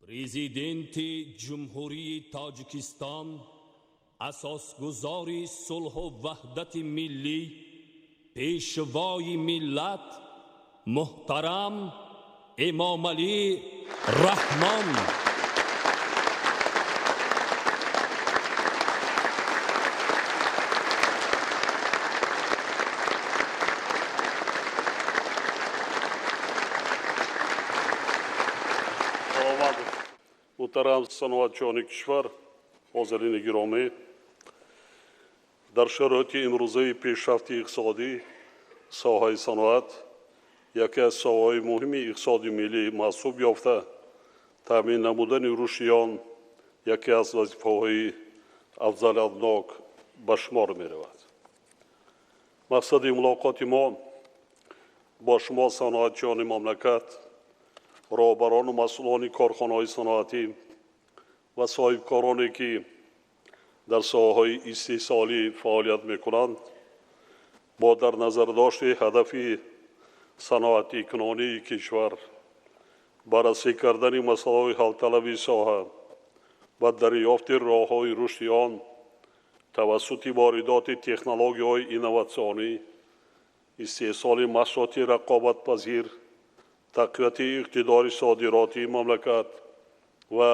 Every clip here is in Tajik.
Президенти Ҷумҳурии Тоҷикистон, асосгузори сулҳу ваҳдати миллӣ, пешвои миллат муҳтарам Эмомалӣ Раҳмон. Муҳтарам саноатчиёни кишвар, ҳозирини гиромӣ, дар шароити имрӯзаи пешрафти иқтисодӣ соҳаи саноат яке аз соҳаҳои муҳими иқтисоди миллӣ маҳсуб ёфта, таъмин намудани рушди он яке аз вазифаҳои афзалиятнок ба шумор меравад. Мақсади мулоқоти мо бо шумо саноатчиёни мамлакат, роҳбарону масъулони корхонаҳои саноатӣ ва соҳибкороне, ки дар соҳаҳои истеҳсолӣ фаъолият мекунанд, бо дар назардошти ҳадафи саноатикунонии кишвар, баррасӣ кардани масъалаҳои ҳалталаби соҳа ва дарёфти роҳҳои рушди он тавассути воридоти технологияҳои инноватсионӣ, истеҳсоли маҳсулоти рақобатпазир, тақвияти иқтидори содиротии мамлакат ва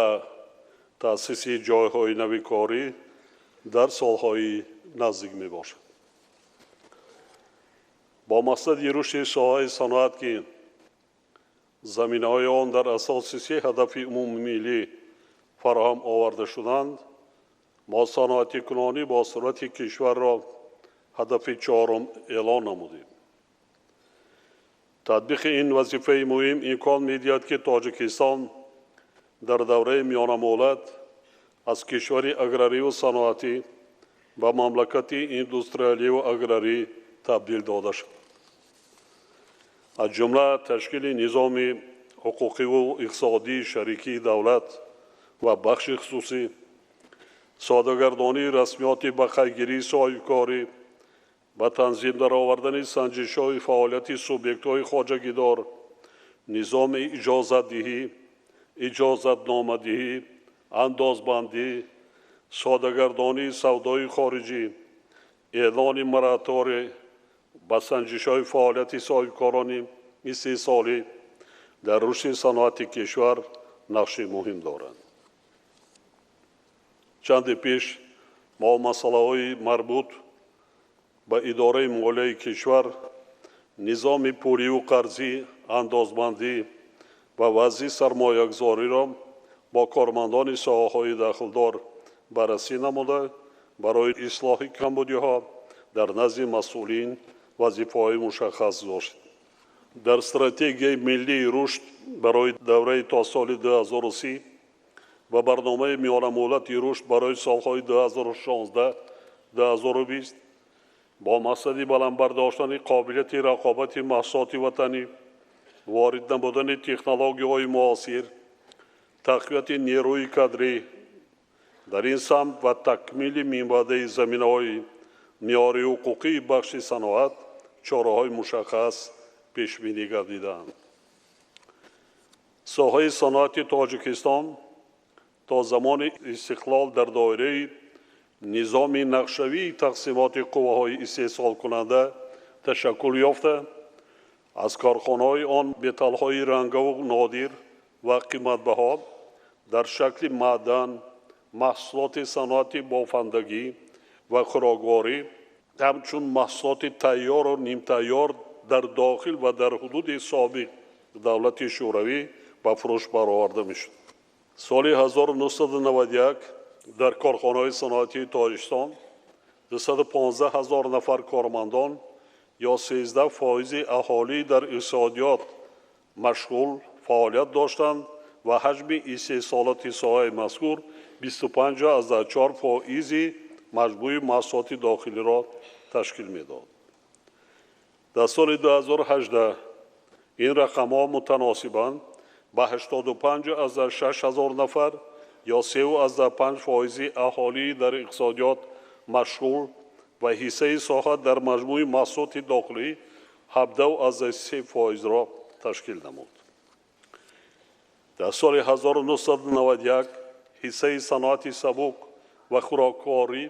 таъсиси ҷойҳои нави корӣ дар солҳои наздик мебошад. Бо мақсади рушди соҳаи саноат, ки заминаҳои он дар асоси се ҳадафи умумимиллӣ фароҳам оварда шуданд, мо саноатикунонӣ бо суръати кишварро ҳадафи чорум эълон намудем. Татбиқи ин вазифаи муҳим имкон медиҳад, ки Тоҷикистон дар давраи миёнамуҳлат аз кишвари аграриву саноатӣ ба мамлакати индустриаливу аграрӣ табдил дода шавад. Аз ҷумла ташкили низоми ҳуқуқиву иқтисодии шарикии давлат ва бахши хусусӣ, содагардонии расмиёти ба қайдгирии соҳибкорӣ, ба танзим даровардани санҷишҳои фаъолияти субъектҳои хоҷагидор, низоми иҷозатдиҳӣ, иҷозатномадиҳӣ, андозбандӣ, содагардонии савдои хориҷӣ, эълони мораторий ба санҷишҳои фаъолияти соҳибкорони истеҳсолӣ дар рушди саноати кишвар нақши муҳим доранд. Чанде пеш мо масъалаҳои марбут ба идораи молияи кишвар, низоми пулию қарзӣ, андозбандӣ ва вазъи сармоягузориро бо кормандони соҳаҳои дахлдор баррасӣ намуда, барои ислоҳи камбудиҳо дар назди масъулин вазифаҳои мушаххас гузошт. Дар стратегияи миллии рушд барои давраи то соли 2030 ва барномаи миёнамуҳлати рушд барои солҳои 2016-2020 бо мақсади баланд бардоштани қобилияти рақобати маҳсулоти ватанӣ, ворид намудани технологияҳои муосир, тақвияти нерӯи кадрӣ дар ин самт ва такмили минбаъдаи заминаҳои меъёрии ҳуқуқии бахши саноат чораҳои мушаххас пешбинӣ гардидаанд. Соҳаи саноати Тоҷикистон то замони истиқлол дар доираи низоми нақшавии тақсимоти қувваҳои истеҳсолкунанда ташаккул ёфта, аз корхонаҳои он металлҳои рангаву нодир ва қиматбаҳо дар шакли маъдан, маҳсулоти саноати бофандагӣ ва хӯрокворӣ, ҳамчун маҳсулоти тайёру нимтайёр дар дохил ва дар ҳудуди собиқ давлати Шӯравӣ ба фурӯш бароварда мешуд. Соли 1991 дар корхонаҳои саноатии Тоҷикистон 215 ҳазор нафар кормандон ё 13% аҳолӣ дар иқтисодиёт машғул фаъолият доштанд ва ҳаҷми истеҳсолоти соҳаи мазкур 25,4% маҷмӯи маҳсулоти дохилиро ташкил медод. Дар соли 2018 ин рақамҳо мутаносибан ба 85,6 ҳазор нафар ё 3,5% аҳолӣ дар иқтисодиёт машғул ва ҳиссаи соҳа дар маҷмӯи маҳсулоти дохилӣ 17,3%-ро ташкил намуд. Дар соли 1991 ҳиссаи саноати сабук ва хӯрокворӣ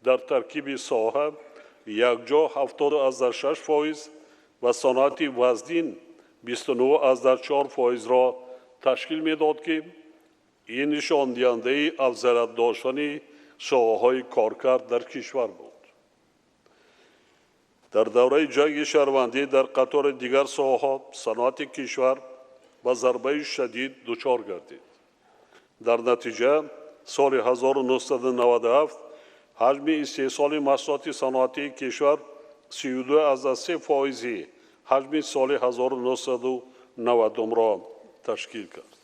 дар таркиби соҳа якҷо 70,6% ва саноати вазнин 29,4%-ро ташкил медод, ки ин нишондиҳандаи афзалият доштани соҳаҳои коркард дар кишвар буд. Дар давраи ҷанги шаҳрвандӣ дар қатори дигар соҳаҳо саноати кишвар ба зарбаи шадид дучор гардид. Дар натиҷа соли 1997 ҳаҷми истеҳсоли маҳсулоти саноатии кишвар 32,3%-и ҳаҷми соли 1990-ро ташкил кард.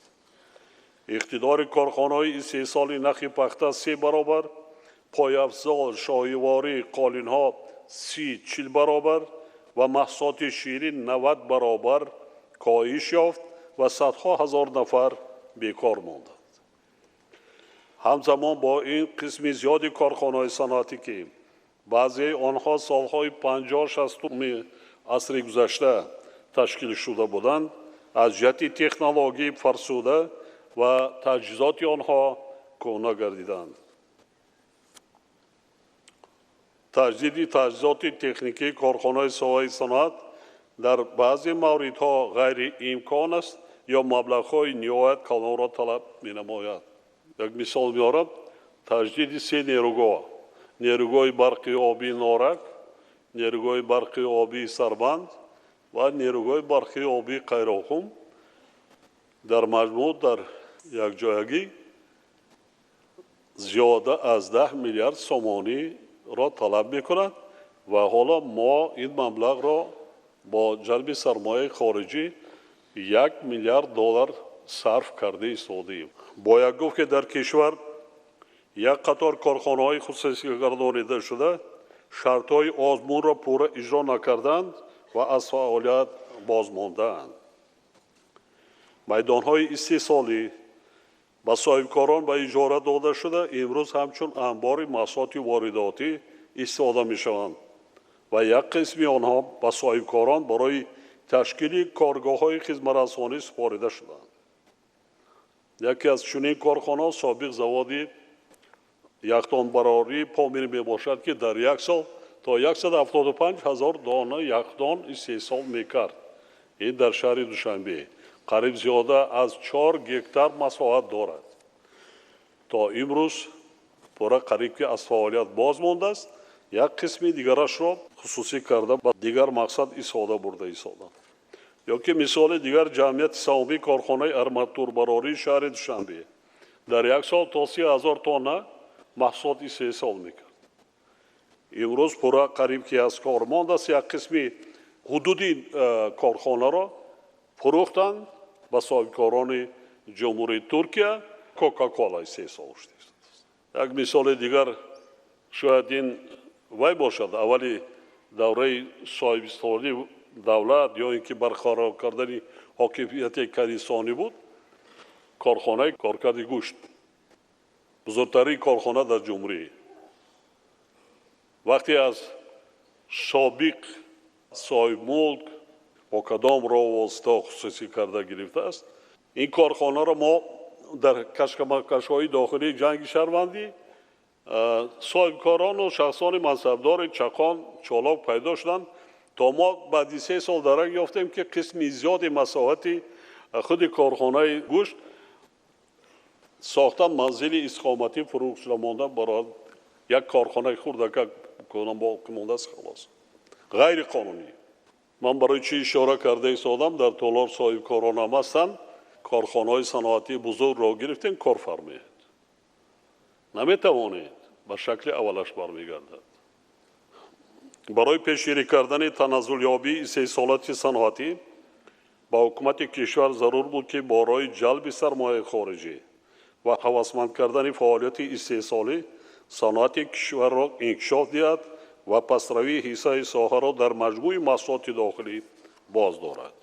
Иқтидори корхонаҳои истеҳсоли нахи пахта 3 баробар, пойафзол, шоҳиворӣ, қолинҳо 30-40 баробар ва маҳсулоти ширӣ 90 баробар коҳиш ёфт ва садҳо ҳазор нафар бекор монданд. Ҳамзамон бо ин қисми зиёди корхонаҳои саноатӣ, ки баъзеи онҳо солҳои 50-60-уми асри гузашта ташкил шуда буданд, аз ҷиҳати технологии фарсуда ва таҷҳизоти онҳо кӯҳна гардиданд. Таҷдиди таҷҳизоти техникии корхонаҳои соҳаи саноат дар баъзе мавридҳо ғайриимкон аст ё маблағҳои ниҳоят калонро талаб менамояд. Як мисол меорам: таҷдиди се нерӯгоҳ: нерӯгоҳи барқи обии Норак, нерӯгоҳи барқи обии Сарбанд ва нерӯгоҳи барқи обии Қайроқум дар маҷмӯъ дар якҷоягӣ зиёда аз 10 миллиард сомониро талаб мекунад ва ҳоло мо ин маблағро бо ҷалби сармояи хориҷӣ 1 миллиард доллар сарф карда истодаем. Бояд гуфт, ки дар кишвар як қатор корхонаҳои хусусигардонида шуда шартҳои озмунро пурра иҷро накарданд ва аз фаъолият бозмондаанд. Майдонҳои истеҳсолӣ ба соҳибкорон ба иҷора дода шуда имрӯз ҳамчун анбори маҳсулоти воридотӣ истифода мешаванд ва як қисми онҳо ба соҳибкорон барои ташкили коргоҳҳои хизматрасонӣ супорида шуданд. Яке аз чунин корхонаҳо собиқ заводи яхдонбарории Помир мебошад, ки дар як сол то 175 ҳазор дона яхдон истеҳсол мекард. Ин дар шаҳри Душанбе қариб зиёда аз 4 гектар масоҳат дорад. То имрӯз пурра қариб ки аз фаъолият боз мондааст, як қисми дигарашро хусусӣ карда ба дигар мақсад истифода бурда истоданд. Ё ки мисоли дигар ҷамъияти саҳомии корхонаи арматурбарории шаҳри Душанбе дар як сол то 30 ҳазор тонна маҳсулот истеҳсол мекард. Имрӯз пурра қариб ки аз кор мондааст, як қисми ҳудуди корхонаро фурӯхтанд ба соҳибкорони Ҷумҳурии Туркия, Кока-Кола истеҳсол шудааст. Як мисоли дигар шояд ин вай бошад, аввали давраи соҳибистиқлолии давлат ё ин ки барқарор кардани ҳокимияти конститутсионӣ буд, корхонаи коркарди гӯшт, бузургтарин корхона дар ҷумҳурӣ. Вақте аз собиқ соҳибмулк бо кадом роҳ восита хусусӣ карда гирифтааст, ин корхонаро мо дар кашмакашҳои дохилии ҷанги шаҳрвандӣ соҳибкорону шахсони мансабдори чақон чолок пайдо шуданд, то мо баъди 3 сол дарак ёфтем, ки қисми зиёди масоҳати худи корхонаи гӯшт сохта манзили истиқоматӣ фурӯх шуда монда, барои як корхонаи хурдака боқӣ мондааст, халос, ғайриқонунӣ. Ман барои чӣ ишора карда истодам, дар толор соҳибкорон ҳам ҳастанд, корхонаҳои саноатии бузургро гирифтем, кор фармоед. Наметавонед, ба шакли аввалаш бармегардад. Барои пешгирӣ кардани таназзулёбии истеҳсолоти саноатӣ ба ҳукумати кишвар зарур буд, ки барои ҷалби сармояи хориҷӣ ва ҳавасманд кардани фаъолияти истеҳсолӣ саноати кишварро инкишоф диҳад ва пастравии ҳиссаи соҳаро дар маҷмӯи маҳсулоти дохилӣ боз дорад.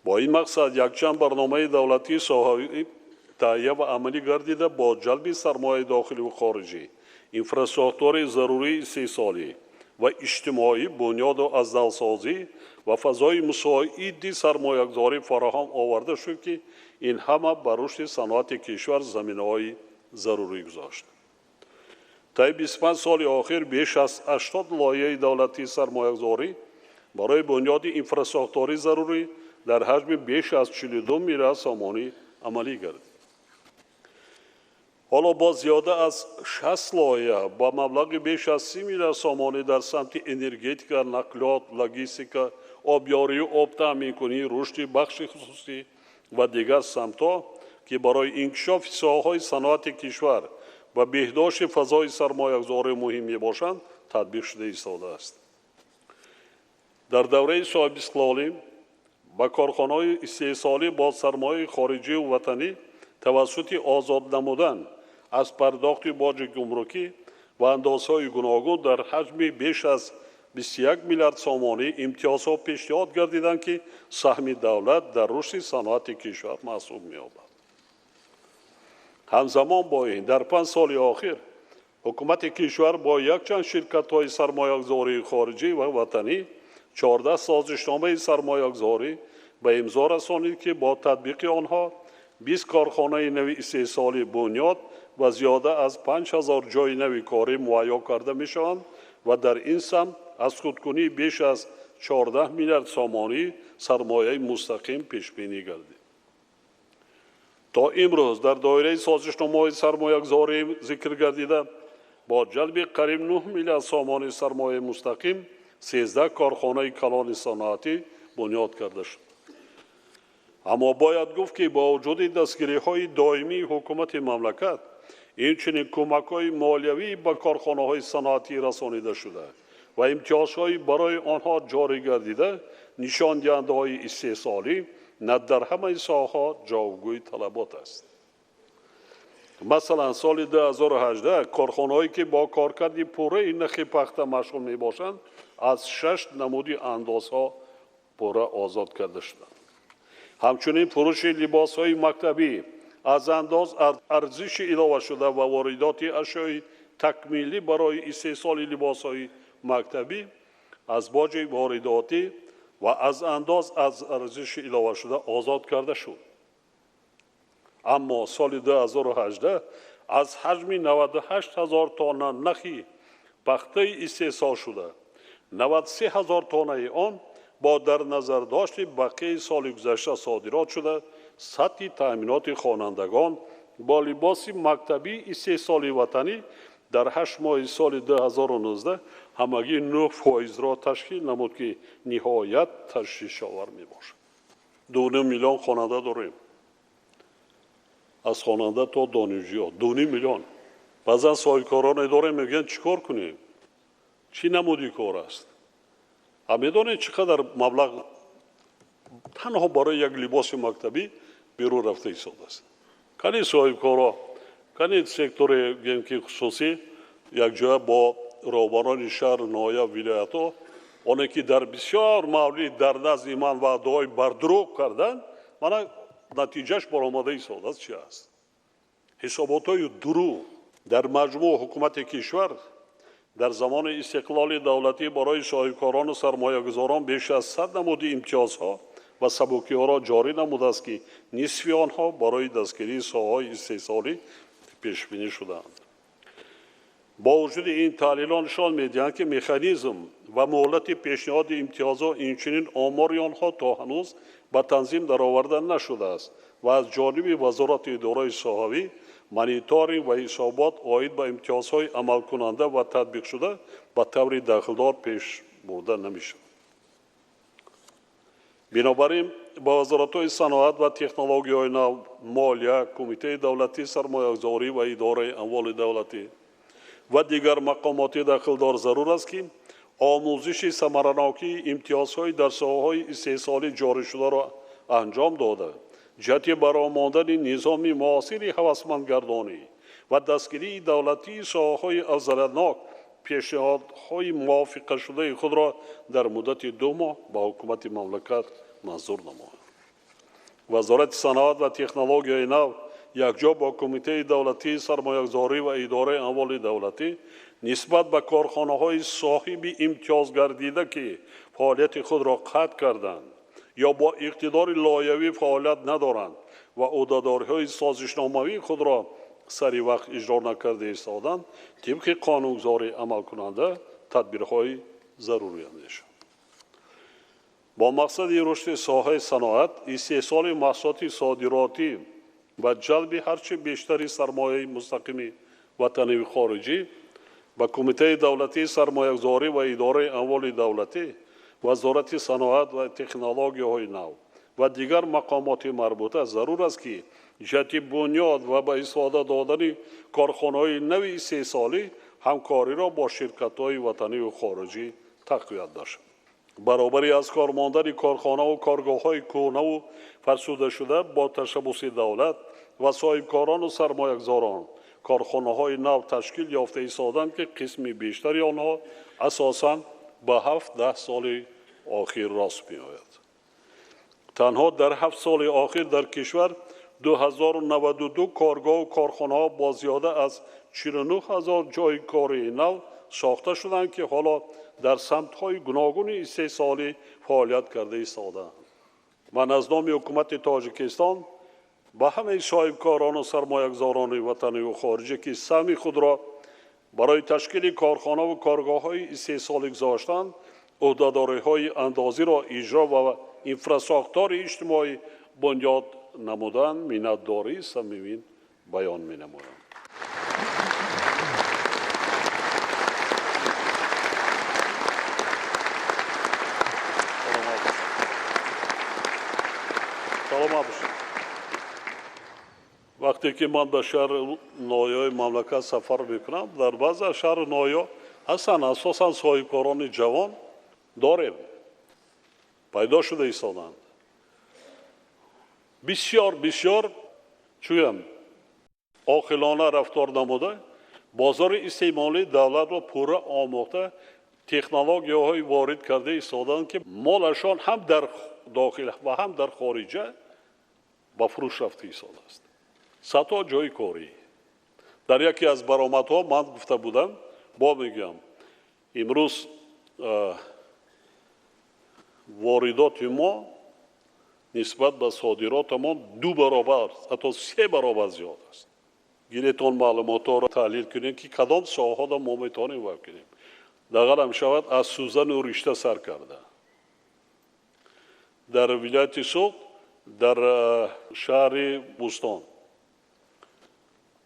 Бо ин мақсад якчанд барномаи давлатии соҳавӣ таҳия ва амалӣ гардида бо ҷалби сармояи дохилӣ ва хориҷӣ, инфраструктураи зарурии истеҳсолӣ ва иҷтимоӣ бунёду аз навсозӣ ва фазои мусоиди сармоягузорӣ фароҳам оварда шуд, ки ин ҳама ба рушди саноати кишвар заминаҳои зарурӣ гузошт. Таи 25 соли охир беш аз 80 лоиҳаи давлатии сармоягузорӣ барои бунёди инфрасохтории зарурӣ дар ҳаҷми беш аз 42 миллиард сомонӣ амалӣ гардид. Ҳоло бо зиёда аз 60 лоиҳа ба маблағи беш аз 30 миллиард сомонӣ дар самти энергетика, нақлиёт, логистика, обёрию обтаъминкунӣ, рушди бахши хусусӣ ва дигар самтҳо, ки барои инкишофи соҳаҳои саноати кишвар ва беҳдошти фазои сармоягузорӣ муҳим мебошанд, татбиқ шуда истодааст. Дар давраи соҳибистиқлолӣ ба корхонаҳои истеҳсолӣ бо сармояи хориҷию ватанӣ тавассути озод намудан аз пардохти боҷи гумрукӣ ва андозҳои гуногун дар ҳаҷми беш аз 21 миллиард сомонӣ имтиёзҳо пешниҳод гардиданд, ки саҳми давлат дар рушди саноати кишвар маҳсуб меёбад. Ҳамзамон бо ин, дар 5 соли охир ҳукумати кишвар бо якчанд ширкатҳои сармоягузории хориҷӣ ва ватанӣ 14 созишномаи сармоягузорӣ ба имзо расонид, ки бо татбиқи онҳо 20 корхонаи нави истеҳсолӣ бунёд ва зиёда аз 5000 ҷойи нави корӣ муҳайё карда мешаванд ва дар ин самт аз худкунии беш аз 14 миллиард сомонӣ сармояи мустақим пешбинӣ гардид. То имрӯз дар доираи созишномаҳои сармоягузорӣ зикр гардида бо ҷалби қариб 9 миллиард сомонӣ сармояи мустақим 13 корхонаи калони саноатӣ бунёд карда шуд. Аммо бояд гуфт, ки бо вуҷуди дастгириҳои доимии ҳукумати мамлакат, инчунин кӯмакҳои молиявӣ ба корхонаҳои саноатӣ расонида шуда ва имтиёзҳои барои онҳо ҷорӣ гардида, нишондиҳандаҳои истеҳсолӣ на дар ҳамаи соҳаҳо ҷавобгӯи талабот аст. Масалан, соли 2018 корхонаҳое, ки бо коркарди пурраи нахи пахта машғул мебошанд, аз 6 намуди андозҳо пурра озод карда шуданд. Ҳамчунин фурӯши либосҳои мактабӣ аз андоз арзиши иловашуда ва воридоти ашёи такмилӣ барои истеҳсоли либосҳои мактабӣ аз боҷи воридотӣ ва аз андоз аз арзиши иловашуда озод карда шуд. Аммо соли 2018 аз ҳаҷми 98 ҳазор тонна нахи пахтаи истеҳсолшуда 93 ҳазор тоннаи он бо дар назардошти бақияи соли гузашта содирот шуда, сатҳи таъминоти хонандагон бо либоси мактабии истеҳсоли ватанӣ дар 8 моҳи соли 2019 ҳамагӣ 9%-ро ташкил намуд, ки ниҳоят ташвишовар мебошад. 2,5 миллион хонанда дорем, аз хонанда то донишҷӯ 2,5 миллион. Баъзан соҳибкороне дорем, мегӯянд, чӣ кор кунем, чӣ намуди кор аст? А медонед, чӣ қадар маблағ танҳо барои як либоси мактабӣ берун рафта истодааст? Кани соҳибкоро, кани сектори, гӯем ки, хусусӣ якҷоя бо роҳбарони шаҳр, ноҳия, вилоятҳо, оне ки дар бисёр маврид дар назди ман ваъдаҳои бардурӯғ карданд, мана натиҷаш баромада истодааст, чи аст? Ҳисоботҳои дурӯғ. Дар маҷмӯъ, ҳукумати кишвар дар замони истиқлоли давлатӣ барои соҳибкорону сармоягузорон беш аз 100 намуди имтиёзҳо ва сабукиҳоро ҷорӣ намудааст, ки нисфи онҳо барои дастгирии соҳаҳои истеҳсолӣ пешбинӣ шудаанд. Бо вуҷуди ин, таҳлилҳо нишон медиҳанд, ки механизм ва муҳлати пешниҳоди имтиёзҳо, инчунин омори онҳо то ҳанӯз ба танзим дароварда нашудааст ва аз ҷониби вазорату идораи соҳавӣ мониторинг ва ҳисобот оид ба имтиёзҳои амалкунанда ва татбиқшуда ба таври дахлдор пеш бурда намешавад. Бинобар ин, ба вазоратҳои саноат ва технологияҳои нав, молия, Кумитаи давлатии сармоягузорӣ ва идораи амволи давлатӣ ва дигар мақомоти дахлдор зарур аст, ки омӯзиши самаранокии имтиёзҳои дар соҳаҳои истеҳсолӣ ҷорӣшударо анҷом дода, ҷиҳати баромондани низоми муосири ҳавасмандгардонӣ ва дастгирии давлатии соҳаҳои афзалиятнок пешниҳодҳои мувофиқашудаи худро дар муддати 2 моҳ ба ҳукумати мамлакат манзур намояд. Вазорати саноат ва технологияи нав якҷо бо Кумитаи давлатии сармоягузорӣ ва идораи амволи давлатӣ Нисбат ба корхонаҳои соҳиби имтиёз гардида, ки фаъолияти худро қатъ карданд ё бо иқтидори лоиҳавӣ фаъолият надоранд ва ӯҳдадориҳои созишномавии худро сари вақт иҷро накарда истоданд, тибқи қонунгузорӣ амалкунанда тадбирҳои зарурӣ андешанд. Бо мақсади рушди соҳаи саноат, истеҳсоли маҳсулоти содиротӣ ва ҷалби ҳарчи бештари сармояи мустақими ватаниву хориҷӣ ба Кумитаи давлатии сармоягузорӣ ва идораи амволи давлатӣ, Вазорати саноат ва технологияҳои нав ва дигар мақомоти марбута зарур аст, ки ҷиҳати бунёд ва ба истифода додани корхонаҳои нави истеҳсолӣ ҳамкориро бо ширкатҳои ватаниву хориҷӣ тақвият бахшанд. Баробари аз кор мондани корхонаву коргоҳҳои кӯҳнаву фарсудашуда бо ташаббуси давлат ва соҳибкорону сармоягузорон корхонаҳои нав ташкил ёфта истоданд, ки қисми бештари онҳо асосан ба 7-10 соли охир рост меояд. Танҳо дар 7 соли охир дар кишвар 2092 коргоҳу корхонаҳо бо зиёда аз 49 ҳазор ҷойи кории нав сохта шуданд, ки ҳоло дар самтҳои гуногуни истеҳсолӣ фаъолият карда истодаанд. Ман аз номи ҳукумати Тоҷикистон ба ҳамаи соҳибкорону сармоягузорони ватаниву хориҷӣ, ки саҳми худро барои ташкили корхонаву коргоҳҳои истеҳсолӣ гузоштанд, ӯҳдадориҳои андозиро иҷро ва инфрасохтори иҷтимоӣ бунёд намудан миннатдории самимӣ баён менамоям. Саломат бошед. Вақте ки ман ба шаҳру ноҳияҳои мамлакат сафар мекунам, дар баъзе шаҳру ноҳияҳо ҳастанд асосан соҳибкорони ҷавон дорем, пайдо шуда истоданд. Бисёр бисёр чӯям оқилона рафтор намуда, бозори истеъмолии давлатро пурра омӯхта, технологияҳои ворид карда истоданд, ки молашон ҳам дар дохил ва ҳам дар хориҷа ба фурӯш рафта истодааст. Садҳо ҷойи корӣ. Дар яке аз баромадҳо ман гуфта будам, бо мегӯям, имрӯз воридоти мо нисбат ба содиротамон 2 баробар, ҳатто 3 баробар зиёд аст. Гиретон маълумотҳоро таҳлил кунем, ки кадом соҳаҳода мо метавонем вай кунем. Дағалам шавад аз сӯзану ришта сар карда. Дар вилояти Суғд, дар шаҳри Бӯстон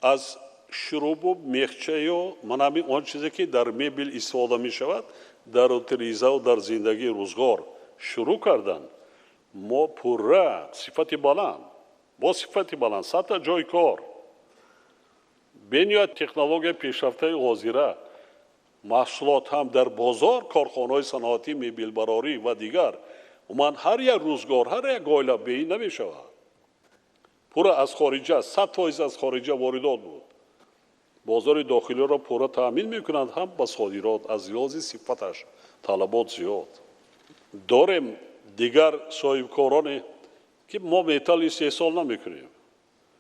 аз шурубу мехчаю ман ҳамин он чизе, ки дар мебел истифода мешавад, дар тирезаву дар зиндагии рӯзгор шурӯъ карданд, мо пурра сифати баланд, бо сифати баланд, садта ҷойи кор, бениҳоят технологияи пешрафтаи ҳозира, маҳсулот ҳам дар бозор, корхонаҳои саноатӣ, мебелбарорӣ ва дигар. Умуман ҳар як рӯзгор, ҳар як оила беин намешавад. Пурра аз хориҷа, 100% аз хориҷа воридот буд. Бозори дохилиро пурра таъмин мекунанд ҳам ба содирот, аз лиҳози сифаташ талабот зиёд. Дорем дигар соҳибкороне, ки мо металл истеҳсол намекунем,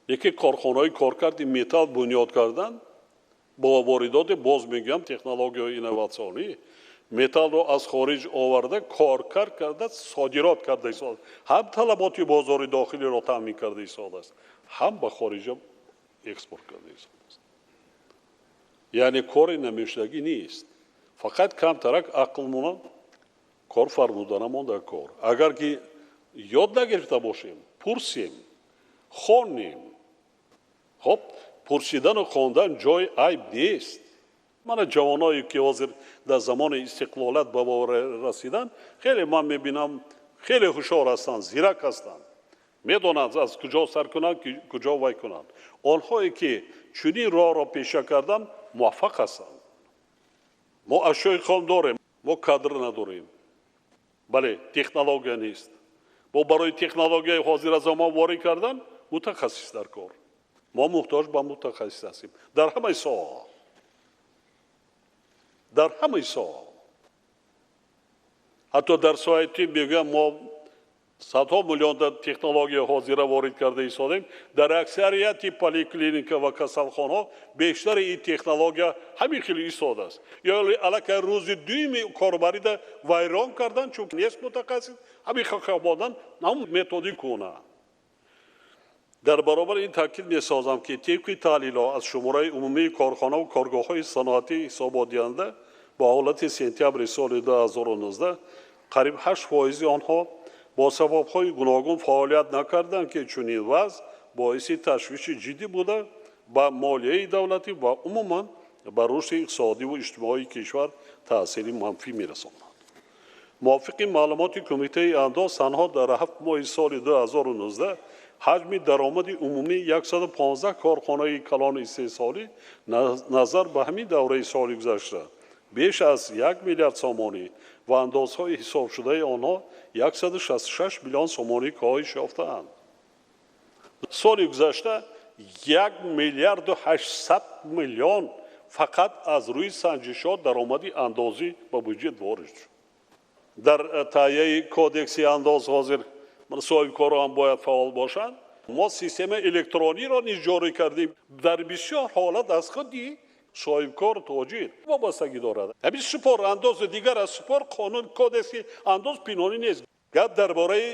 лекин корхонаҳои коркарди металл бунёд кардан бо воридоти, боз мегӯям, технологияҳои инноватсионӣ, металлро аз хориҷ оварда, коркард карда, содирот карда истодааст. Ҳам талаботи бозори дохилиро таъмин карда истодааст, ҳам ба хориҷа экспорт карда истодааст. Яъне кори намешудагӣ нест. Фақат камтарак ақлмона кор фармуданамон дар кор. Агар ки ёд нагирифта бошем, пурсем, хонем. Хоб, пурсидану хондан ҷои айб нест. Мана ҷавоное, ки ҳозир дар замони истиқлолият ба бовар расиданд, хеле ман мебинам, хеле ҳушёр ҳастанд, зирак ҳастанд, медонанд аз куҷо сар кунанд, куҷо вай кунанд. Онҳое ки чунин роҳро пеша карданд, муваффақ ҳастанд. Мо ашёи хом дорем, мо кадр надорем. Бале, технология нест. Мо барои технологияи ҳозира замон ворид кардан мутахассис дар кор. Мо муҳтоҷ ба мутахассис ҳастем дар ҳамаи соҳаҳо. Дар ҳамаи соҳаҳо. Ҳатто дар соҳаи тиб мегӯям, мо Садҳо миллион технология ҳозира ворид карда истодем. Дар аксарияти поликлиника ва касалхонаҳо бештари ин технология ҳамин хел истодааст. Ё аллакай рӯзи дуюми корбарида вайрон кардан, чун нест мутахассис, ҳамин хел ҳамун методи кӯна. Дар баробари ин таъкид месозам, ки тибқи таҳлилҳо аз шумораи умумии корхонаву коргоҳҳои саноатӣ ҳисоботдиҳанда ба ҳолати сентябри соли 2019 қариб 8% онҳо бо сабабҳои гуногун фаъолият накарданд, ки чунин вазъ боиси ташвиши ҷиддӣ буда, ба молияи давлатӣ ва умуман ба рушди иқтисодиву иҷтимоии кишвар таъсири манфӣ мерасонад. Мувофиқи маълумоти Кумитаи андоз, танҳо дар 7 моҳи соли 2019 ҳаҷми даромади умумии 115 корхонаи калони истеҳсолӣ назар ба ҳамин давраи соли гузашта беш аз 1 миллиард сомонӣ ва андозҳои ҳисобшудаи онҳо 166 миллион сомонӣ коҳиш ёфтаанд. Соли гузашта 1 миллиарду 800 миллион фақат аз рӯи санҷишҳо даромади андозӣ ба буҷет ворид шуд. Дар таҳияи кодекси андоз ҳозир соҳибкорон ҳам бояд фаъол бошанд. Мо системаи электрониро низ ҷорӣ кардем. Дар бисёр ҳолат аз худи соҳибкор тоҷир вобастагӣ дорад. Ҳамин супор андози дигар аз супор қонун кодекси андоз пинҳонӣ нест. Гап дар бораи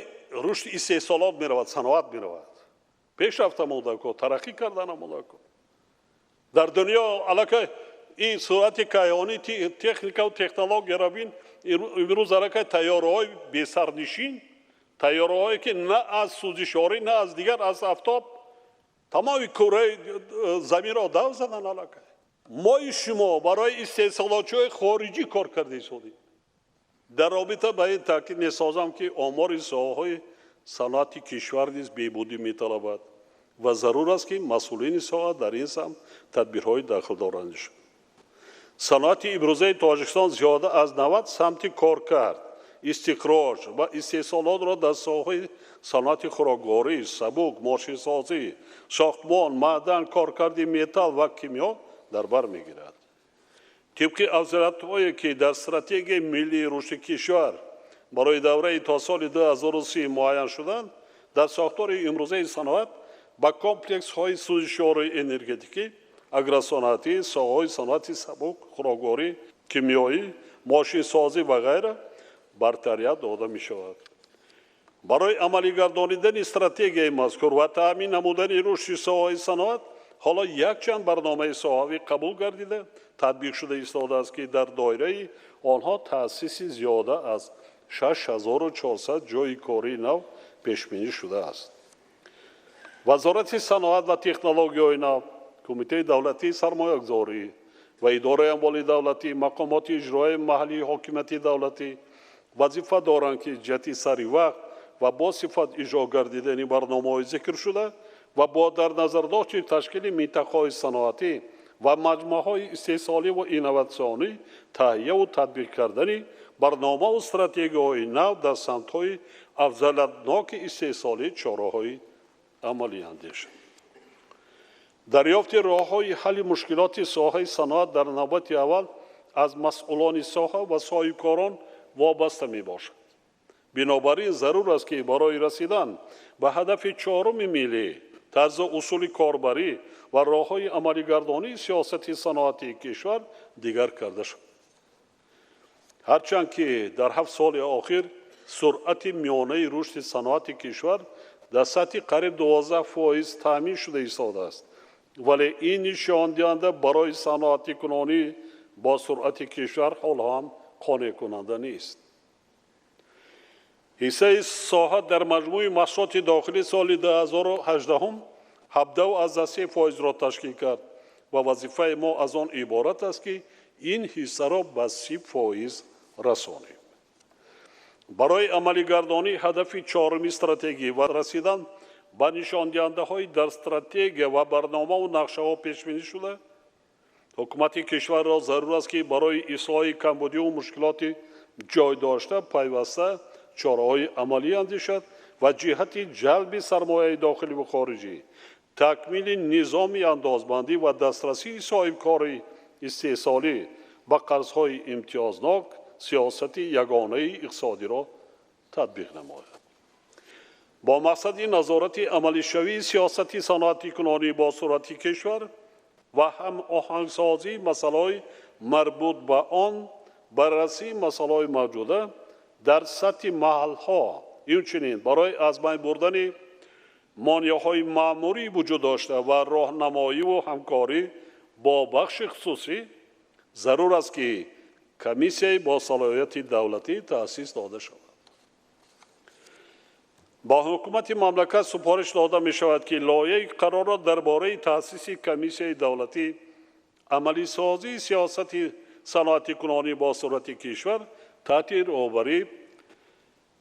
рушди истеҳсолот меравад, саноат меравад. Пешрафта монда ко, тараққӣ карда намонда ко. Дар дунё аллакай ин суръати кайҳонӣ техникаву технологияро бин, имрӯз аллакай тайёраҳои бесарнишин, тайёраҳое ки на аз сӯзишворӣ, на аз дигар, аз афтоб тамоми кураи заминро давр заданд аллакай. Мои шумо барои истеҳсолотчиҳои хориҷӣ кор карда истодем. Дар робита ба ин таъкид месозам, ки омори соҳаҳои саноати кишвар низ беҳбудӣ металабад ва зарур аст, ки масъулини соҳа дар ин самт тадбирҳои дахлдор андешанд. Саноати имрӯзаи Тоҷикистон зиёда аз 90 самти коркард, истихроҷ ва истеҳсолотро дар соҳаи саноати хӯрокворӣ, сабук, мошинсозӣ, сохтмон, маъдан, коркарди металл ва кимиё дар бар мегирад. Тибқи афзалиятҳое, ки дар стратегияи миллии рушди кишвар барои давраи то соли 2030 муайян шуданд, дар сохтори имрӯзаи саноат ба комплексҳои сӯзишвории энергетикӣ, агросаноатӣ, соҳаҳои саноати сабук, хӯрокворӣ, кимиёӣ, мошинсозӣ ва ғайра бартарият дода мешавад. Барои амалигардонидани стратегияи мазкур ва таъмин намудани рушди соҳаи саноат ҳоло якчанд барномаи соҳавӣ қабул гардида татбиқ шуда истодааст, ки дар доираи онҳо таъсиси зиёда аз 6400 ҷойи кории нав пешбинӣ шудааст. Вазорати саноат ва технологияҳои нав, Кумитаи давлатии сармоягузорӣ ва идораи амволи давлатӣ, мақомоти иҷроияи маҳаллии ҳокимияти давлатӣ вазифа доранд, ки ҷиҳати сари вақт ва бо сифат иҷро гардидани барномаҳои зикршуда ва бо дар назардошти ташкили минтақаҳои саноатӣ ва маҷмӯаҳои истеҳсолӣ ва инноватсионӣ таҳияву татбиқ кардани барномаву стратегияҳои нав дар самтҳои афзалиятноки истеҳсолӣ чораҳои амалӣ андешанд. Дарёфти роҳҳои ҳалли мушкилоти соҳаи саноат дар навбати аввал аз масъулони соҳа ва соҳибкорон вобаста мебошад. Бинобар ин зарур аст, ки барои расидан ба ҳадафи чоруми миллӣ тарзу усули корбарӣ ва роҳҳои амалигардонии сиёсати саноатии кишвар дигар карда шавад. Ҳарчанд ки дар 7 соли охир суръати миёнаи рушди саноати кишвар дар сатҳи қариб 12% таъмин шуда истодааст, вале ин нишондиҳанда барои саноатикунонӣ бо суръати кишвар ҳоло ҳам қонеъкунанда нест. Ҳиссаи соҳа дар маҷмӯи маҳсулоти дохилӣ соли 2018 17,3%-ро ташкил кард ва вазифаи мо аз он иборат аст, ки ин ҳиссаро ба 30% расонем. Барои амалигардонии ҳадафи чоруми стратегӣ ва расидан ба нишондиҳандаҳои дар стратегия ва барномаву нақшаҳо пешбинӣ шуда, ҳукумати кишварро зарур аст, ки барои ислоҳи камбудиву мушкилоти ҷой дошта пайваста чораҳои амалӣ андешад ва ҷиҳати ҷалби сармояи дохилӣ ва хориҷӣ, такмили низоми андозбандӣ ва дастрасии соҳибкори истеҳсолӣ ба қарзҳои имтиёзнок сиёсати ягонаи иқтисодиро татбиқ намояд. Бо мақсади назорати амалишавии сиёсати саноатикунонии босуръати кишвар ва ҳам оҳангсозии масъалаҳои марбут ба он, баррасии масъалаҳои мавҷуда дар сатҳи маҳалҳо, инчунин барои аз байн бурдани монеаҳои маъмурӣ вуҷуд дошта ва роҳнамоиву ҳамкорӣ бо бахши хусусӣ зарур аст, ки комиссияи босалоҳияти давлатӣ таъсис дода шавад. Ба ҳукумати мамлакат супориш дода мешавад, ки лоиҳаи қарорро дар бораи таъсиси комиссияи давлатӣ амалисозии сиёсати саноатикунонӣ босуръати кишвар таҳти роҳбарии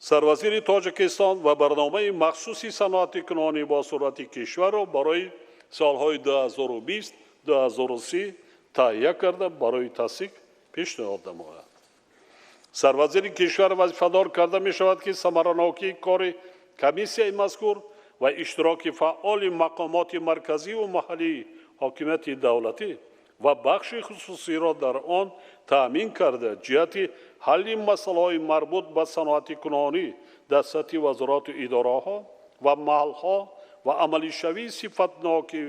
сарвазири Тоҷикистон ва барномаи махсуси саноатикунонӣ босуръати кишварро барои солҳои 2020-2030 таҳия карда, барои тасдиқ пешниҳод намояд. Сарвазири кишвар вазифадор карда мешавад, ки самаранокии кори комиссияи мазкур ва иштироки фаъоли мақомоти марказиву маҳаллии ҳокимияти давлатӣ ва бахши хусусиро дар он таъмин карда, ҷиҳати ҳалли масъалаҳои марбут ба саноатикунонӣ дар сатҳи вазорату идораҳо ва маҳалҳо ва амалишавии сифатноки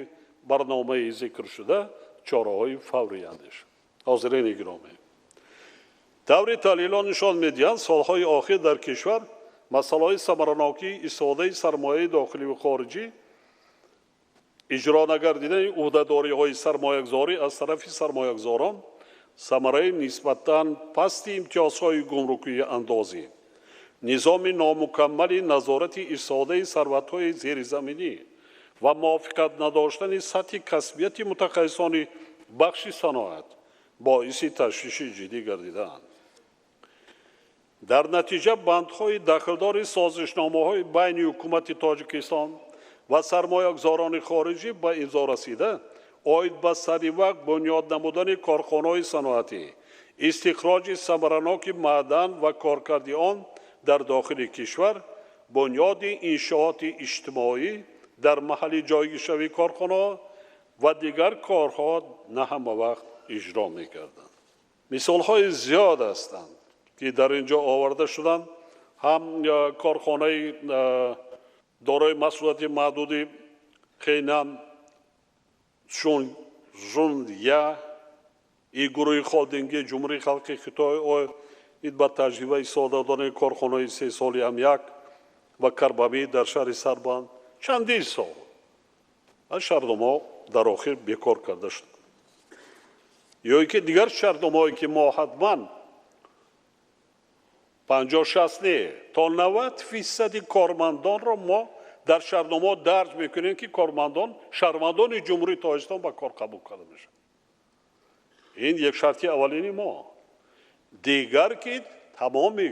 барномаи зикршуда чораҳои фаврӣ андешад. Ҳозирини гиромӣ, таври таҳлилҳо нишон медиҳанд, солҳои охир дар кишвар масъалаҳои самаранокии истифодаи сармояи дохиливу хориҷӣ, иҷро нагардидани ӯҳдадориҳои сармоягузорӣ аз тарафи сармоягузорон, самараи нисбатан пасти имтиёзҳои гумрукии андозӣ, низоми номукаммали назорати истифодаи сарватҳои зеризаминӣ ва мувофиқат надоштани сатҳи касбияти мутахассисони бахши саноат боиси ташвиши ҷиддӣ гардидаанд. Дар натиҷа бандҳои дахлдори созишномаҳои байни ҳукумати Тоҷикистон ва сармоягузорони хориҷӣ ба имзо расида оид ба саривақт бунёд намудани корхонаҳои саноатӣ, истихроҷи самараноки маъдан ва коркарди он дар дохили кишвар, бунёди иншооти иҷтимоӣ дар маҳалли ҷойгиршавии корхонаҳо ва дигар корҳо на ҳама вақт иҷро мекарданд. Мисолҳои зиёд ҳастанд, ки дар ин ҷо оварда шуданд. Ҳам корхонаи дорои масъулияти маҳдуди Хейнан Шунжуня и гурӯҳи холдинги Ҷумҳурии Халқи Хитой оид ба таҷриба истифода додани корхонаи истеҳсоли аммиак ва карбамид дар шаҳри Сарбанд чандин сол аз шартномаҳо дар охир бекор карда шуд. Ё ин ки дигар шартномаҳое, ки мо ҳатман 50-60 не, то 90 фисади кормандонро мо дар шартномаҳо дарҷ мекунем, ки кормандон шаҳрвандони Ҷумҳурии Тоҷикистон ба кор қабул карда мешаванд. Ин як шарти аввалини мо. Дигар ки тамоми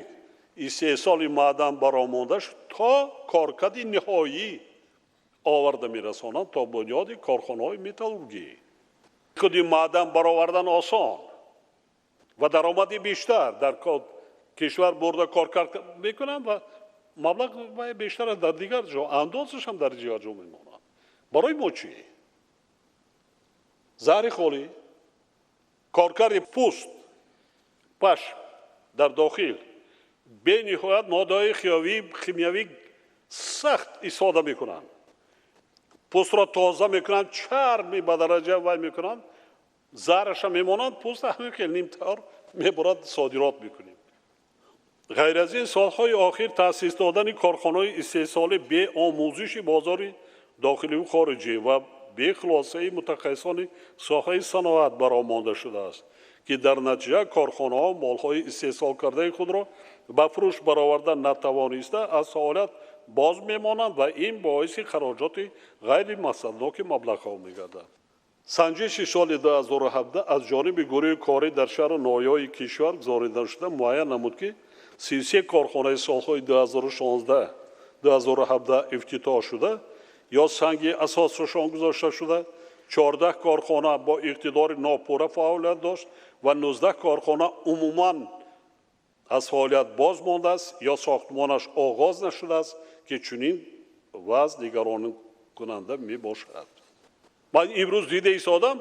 истеҳсоли маъдан баромонда то коркарди ниҳоӣ оварда мерасонанд, то бунёди корхонаҳои металлургӣ. Худи маъдан баровардан осон ва даромади бештар дар кишвар бурда коркард мекунанд ва маблағ бештар дар дигар ҷо, андозаш ҳам дар дигар ҷо мемонад. Барои мо чӣ? Заҳри холӣ, коркарди пӯст, пашм дар дохил бениҳоят моддаҳои химиявӣ сахт истифода мекунанд, пӯстро тоза мекунанд, чарми ба дараҷа вай мекунанд, заҳраша мемонанд, пӯста ҳамин хел нимтайёр мебурад, содирот мекунем. Ғайр аз ин, солҳои охир таъсис додани корхонаҳои истеҳсолӣ бе омӯзиши бозори дохиливу хориҷӣ ва бе хулосаи мутахассисони соҳаи саноат бароҳ монда шудааст, ки дар натиҷа корхонаҳо молҳои истеҳсолкардаи худро ба фурӯш бароварда натавониста, аз фаъолият боз мемонанд ва ин боиси хароҷоти ғайримақсадноки маблағҳо мегардад. Санҷиши соли 2017 аз ҷониби гурӯҳи корӣ дар шаҳру ноҳияҳои кишвар гузаронида шуда муайян намуд, ки 33 корхонаи солҳои 2016 2017 ифтитоҳ шуда ё санги асосашон гузошта шуда, 14 корхона бо иқтидори нопурра фаъолият дошт ва 19 корхона умуман аз фаъолият боз мондааст ё сохтмонаш оғоз нашудааст, ки чунин вазъ нигаронкунанда мебошад. Ман имрӯз дида истодам.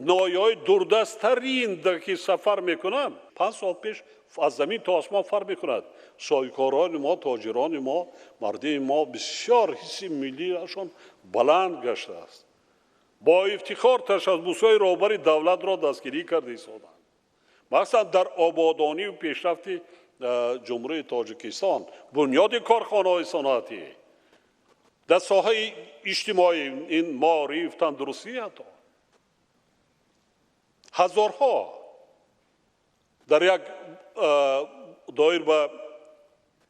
ноҳияҳои дурдасттарин ки сафар мекунам, 5 сол пеш аз замин то осмон фарқ мекунад. Соҳибкорони мо, тоҷирони мо, мардуми мо бисёр ҳисси миллиашон баланд гаштааст. Бо ифтихор ташаббусҳои роҳбари давлатро дастгирӣ карда истоданд. Махсусан дар ободонию пешрафти Ҷумҳурии Тоҷикистон, бунёди корхонаҳои саноатӣ, дар соҳаи иҷтимоӣ, ин маориф, тандурустӣ, ҳатто ҳазорҳо дар як доир ба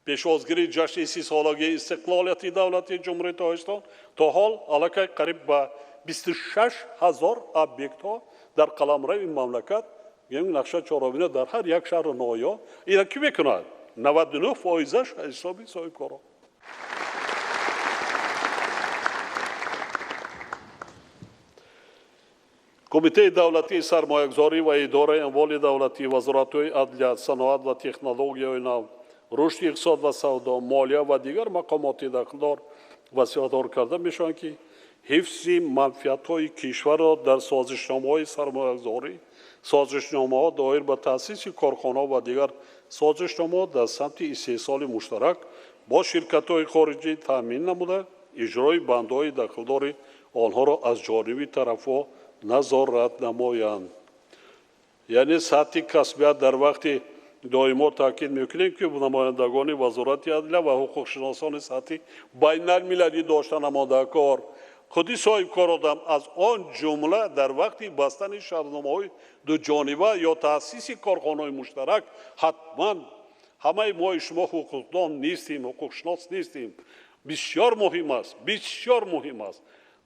пешвозгирии ҷашни 30-солагии истиқлолияти давлати Ҷумҳурии Тоҷикистон то ҳол аллакай қариб ба 26 ҳазор объектҳо дар қаламрави мамлакат, нақша чорабино дар ҳар як шаҳру ноҳия. Ина кӣ мекунад? 99%-аш ҳисоби соҳибкорон. Кумитаи давлатии сармоягузорӣ ва идораи амволи давлатӣ, вазоратҳои адлия, саноат ва технологияҳои нав, рушди иқтисод ва савдо, молия ва дигар мақомоти дахлдор вазифадор карда мешаванд, ки ҳифзи манфиатҳои кишварро дар созишномаҳои сармоягузорӣ, созишномаҳо доир ба таъсиси корхонаҳо ва дигар созишномаҳо дар самти истеҳсоли муштарак бо ширкатҳои хориҷӣ таъмин намуда, иҷрои бандҳои дахлдори онҳоро аз ҷониби тарафҳо назорат намоянд. Яъне сатҳи касбият дар вақти доимо таъкид мекунем, ки намояндагони вазорати адлия ва ҳуқуқшиносони сатҳи байналмилалӣ дошта намодакор. Худи соҳибкородам аз он ҷумла дар вақти бастани шартномаҳои дуҷониба ё таъсиси корхонаҳои муштарак ҳатман ҳамаи мои шумо ҳуқуқдон нестем, ҳуқуқшинос нестем. Бисёр муҳим аст, бисёр муҳим аст.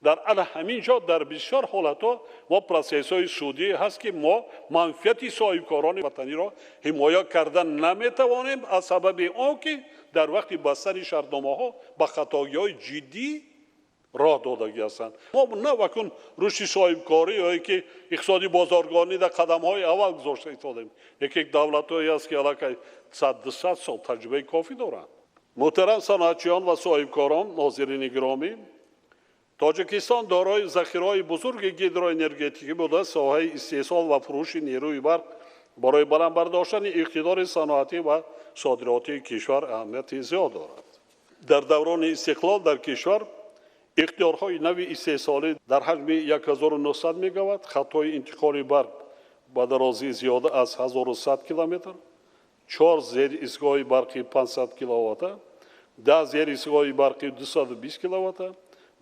Дар ана ҳамин ҷо дар бисёр ҳолатҳо мо процессҳои судӣ ҳаст, ки мо манфиати соҳибкорони ватаниро ҳимоя карда наметавонем аз сабаби он ки дар вақти бастани шартномаҳо ба хатогиҳои ҷиддӣ роҳ додагӣ ҳастанд. Мо на вакун рушди соҳибкорӣ ё ки иқтисоди бозоргонӣ дар қадамҳои аввал гузошта истодем. Яке давлатҳое аст, ки аллакай 100-200 сол таҷрибаи кофӣ доранд. Муҳтарам саноатчиён ва соҳибкорон, нозирини гиромӣ, Тоҷикистон дорои захираҳои бузурги гидроэнергетикӣ буда, соҳаи истеҳсол ва фурӯши нерӯи барқ барои баланд бардоштани иқтидори саноатӣ ва содиротии кишвар аҳамияти зиёд дорад. Дар даврони истиқлол дар кишвар иқтидорҳои нави истеҳсолӣ дар ҳаҷми 1900 мегаватт, хатҳои интиқоли барқ ба дарозии зиёда аз 1100 километр, 4 зеристгоҳи барқи 500 киловатта, 10 зеристгоҳи барқи 220 киловатта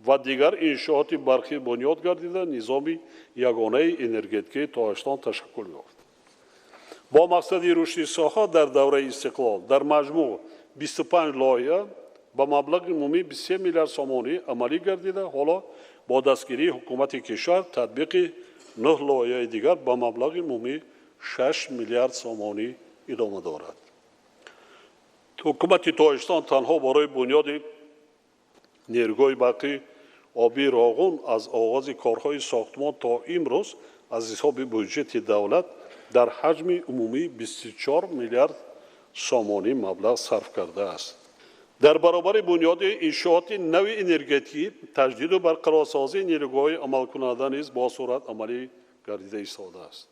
ва дигар иншооти барқӣ бунёд гардида, низоми ягонаи энергетикии Тоҷикистон ташаккул ёфт. Бо мақсади рушди соҳа дар давраи истиқлол дар маҷмӯъ 25 лоиҳа ба маблағи умумӣ 23 миллиард сомонӣ амалӣ гардида, ҳоло бо дастгирии ҳукумати кишвар татбиқи 9 лоиҳаи дигар ба маблағи умумӣ 6 миллиард сомонӣ идома дорад. Ҳукумати Тоҷикистон танҳо барои бунёди нерӯгоҳи барқи обии Роғун аз оғози корҳои сохтмон то имрӯз аз ҳисоби буҷети давлат дар ҳаҷми умумӣ 24 миллиард сомонӣ маблағ сарф кардааст. Дар баробари бунёди иншооти нави энергетикӣ, таҷдиду барқарорсозии нерӯгоҳҳои амалкунанда низ бо суръат амалӣ гардида истодааст.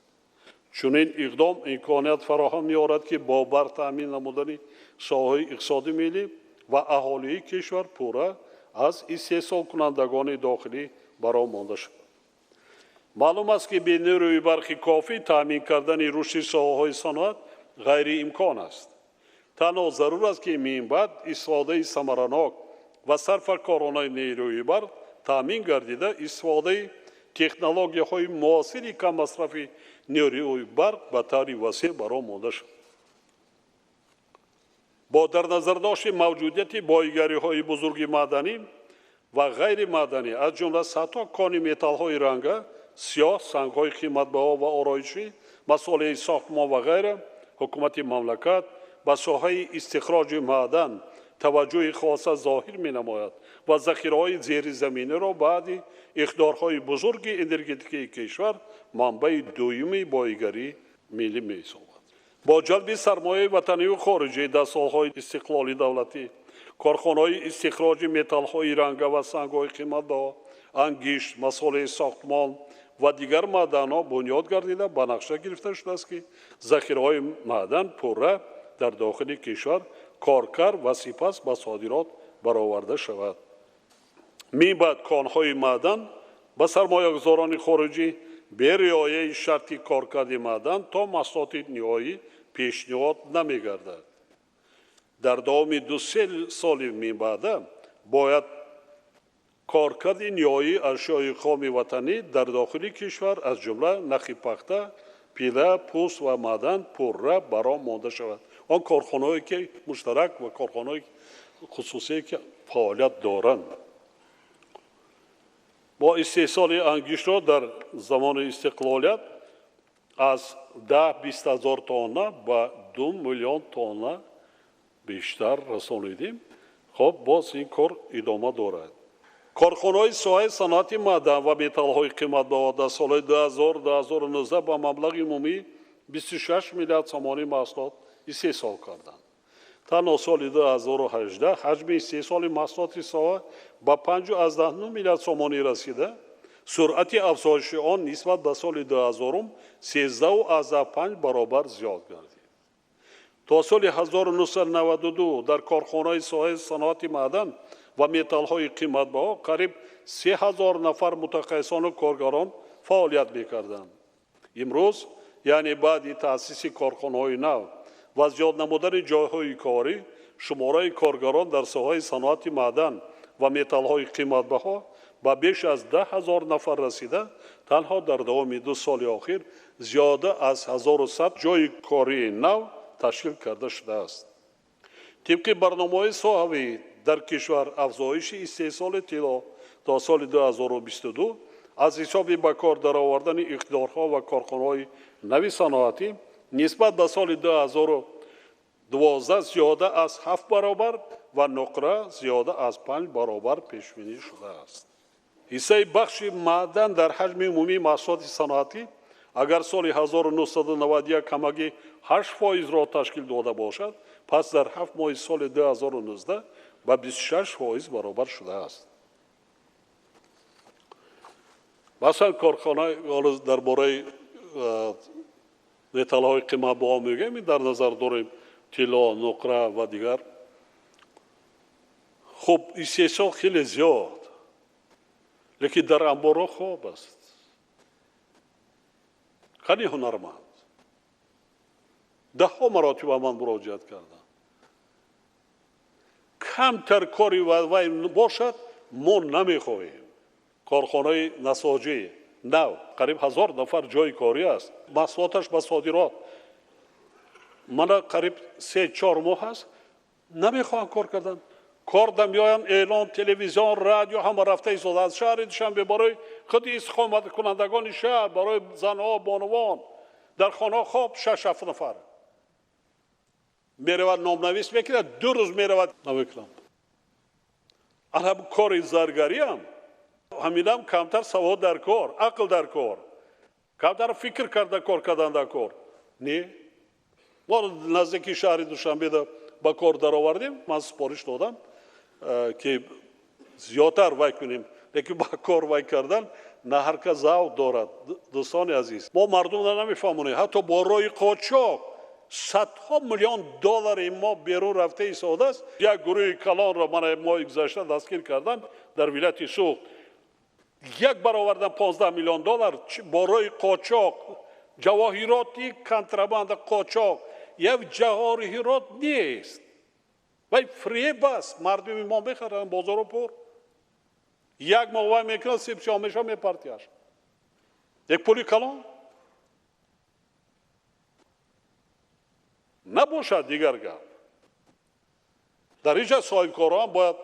Чунин иқдом имконият фароҳам меорад, ки бо барқ таъмин намудани соҳаҳои иқтисоди миллӣ ва аҳолии кишвар пурра аз истеҳсолкунандагони дохилӣ бароҳ монда шавад. Маълум аст, ки бе нерӯи барқи кофӣ таъмин кардани рушди соҳаҳои саноат ғайриимкон аст. Танҳо зарур аст, ки минбаъд истифодаи самаранок ва сарфакоронаи нерӯи барқ таъмин гардида, истифодаи технологияҳои муосири каммасрафи нерӯи барқ ба таври васеъ бароҳ монда шавад. Бо дар назардошти мавҷудияти боигариҳои бузурги маъданӣ ва ғайримаъданӣ, аз ҷумла садҳо кони металлҳои ранга, сиёҳ, сангҳои қиматбаҳо ва ороишӣ, масолеҳи сохтмон ва ғайра, ҳукумати мамлакат ба соҳаи истихроҷи маъдан таваҷҷӯҳи хоса зоҳир менамояд ва захираҳои зеризаминиро баъди иқтидорҳои бузурги энергетикии кишвар манбаи дуюми боигарии миллӣ меҳисобад. Бо ҷалби сармояи ватанию хориҷӣ дар солҳои истиқлоли давлатӣ, корхонаҳои истихроҷи металлҳои ранга ва сангҳои қиматбаҳо ангишт, масолеҳи сохтмон ва дигар маъданҳо бунёд гардида, ба нақша гирифта шудааст, ки захираҳои маъдан пурра дар дохили кишвар коркард ва сипас ба содирот бароварда шавад. Мин баъд конҳои маъдан ба сармоягузорони хориҷӣ бе риояи шарти коркарди маъдан то маҳсулоти ниҳоӣ пешниҳод намегардад. Дар давоми 2-се соли минбаъда бояд коркарди ниҳоии ашёи хоми ватанӣ дар дохили кишвар, аз ҷумла нахи пахта, пила, пӯст ва маъдан пурра ба роҳ монда шавад. Он корхонаҳое ки муштарак ва корхонаҳои хусусие ки фаъолият доранд. Мо истеҳсоли ангиштро дар замони истиқлолият аз 10-20 ҳазор тонна ба 2 миллион тонна бештар расонидем. Хоб, боз ин кор идома дорад. Корхонаҳои соҳаи саноати маъдан ва металлҳои қиматбаҳо дар солҳои 2000-2019 ба маблағи умумии 26 миллиард сомонӣ маҳсулот истеҳсол карданд. Танҳо соли 2018 ҳаҷми истеҳсоли маҳсулоти соҳа ба 5,9 миллиард сомонӣ расида, суръати афзоиши он нисбат ба соли 2000 13,5 баробар зиёд гардид. То соли 1992 дар корхонаи соҳаи саноати маъдан ва металлҳои қиматбаҳо қариб 3000 нафар мутахассисону коргарон фаъолият мекарданд. Имрӯз, яъне баъди таъсиси корхонаҳои нав ва зиёд намудани ҷойҳои корӣ, шумораи коргарон дар соҳаи саноати маъдан ва металлҳои қиматбаҳо ба беш аз 10 ҳазор нафар расида, танҳо дар давоми 2 соли охир зиёда аз 1100 ҷойи кории нав ташкил карда шудааст. Тибқи барномаҳои соҳавӣ дар кишвар афзоиши истеҳсоли тилло то соли 2022 аз ҳисоби ба кор даровардани иқтидорҳо ва корхонаҳои нави саноатӣ нисбат ба соли 2012 зиёда аз 7 баробар ва нуқра зиёда аз 5 баробар пешбинӣ шудааст. Ҳиссаи бахши маъдан дар ҳаҷми умумии маҳсулоти саноатӣ агар соли 1991 ҳамагӣ 8%-ро ташкил дода бошад, пас дар 7 моҳи соли 2019 ба 26% баробар шудааст. Масалан, корхона дар бораи металлҳои қиматбаҳо мегӯем, дар назар дорем тилло, нуқра ва дигар. Хуб, истеҳсол хеле зиёд, лекин дар амборҳо хоб аст. Қани ҳунарманд? Даҳҳо маротиба ман муроҷиат кардам. Камтар кори вай бошад, мо намехоҳем. Корхонаи насоҷӣ нав қариб 1000 нафар ҷойи корӣ аст, маҳсулоташ ба содирот. Мана қариб 3-4 моҳ аст, намехоҳам кор кардан. Кор да меоянд, эълон, телевизион, радио ҳама рафта истода аз шаҳри Душанбе барои худи истиқоматкунандагони шаҳр, барои занҳо, бонувон. Дар хонаҳо хоб 6-7 нафар. Меравад, номнавис мекунад, 2 рӯз меравад, намекунам. Ана кори заргариам ҳаминам камтар савод дар кор, ақл дар кор, камтар фикр карда кор кардан дар кор. Не, мо наздики шаҳри Душанбеда ба кор даровардем, ман супориш додам, ки зиёдтар вай кунем, лекин ба кор вай кардан на ҳар кас завқ дорад. Дӯстони азиз, мо мардумро намефаҳмонем, ҳатто бо роҳи қочоқ садҳо миллион доллари мо берун рафта истодааст. Як гурӯҳи калонро мана моҳи гузашта дастгир кардан дар вилояти Суғд, як баровардан 15 миллион доллар бо роҳи қочоқ, ҷавоҳироти контрабанда қочоқ. Як ҷавоҳирот нест, вай фиреб аст. Мардуми мо мехаранд, бозоро пур. Як моҳ вай мекунад, сибсиён мешавад, мепартияш. Як пули калон набошад, дигар гап. Дар ин ҷа соҳибкорон бояд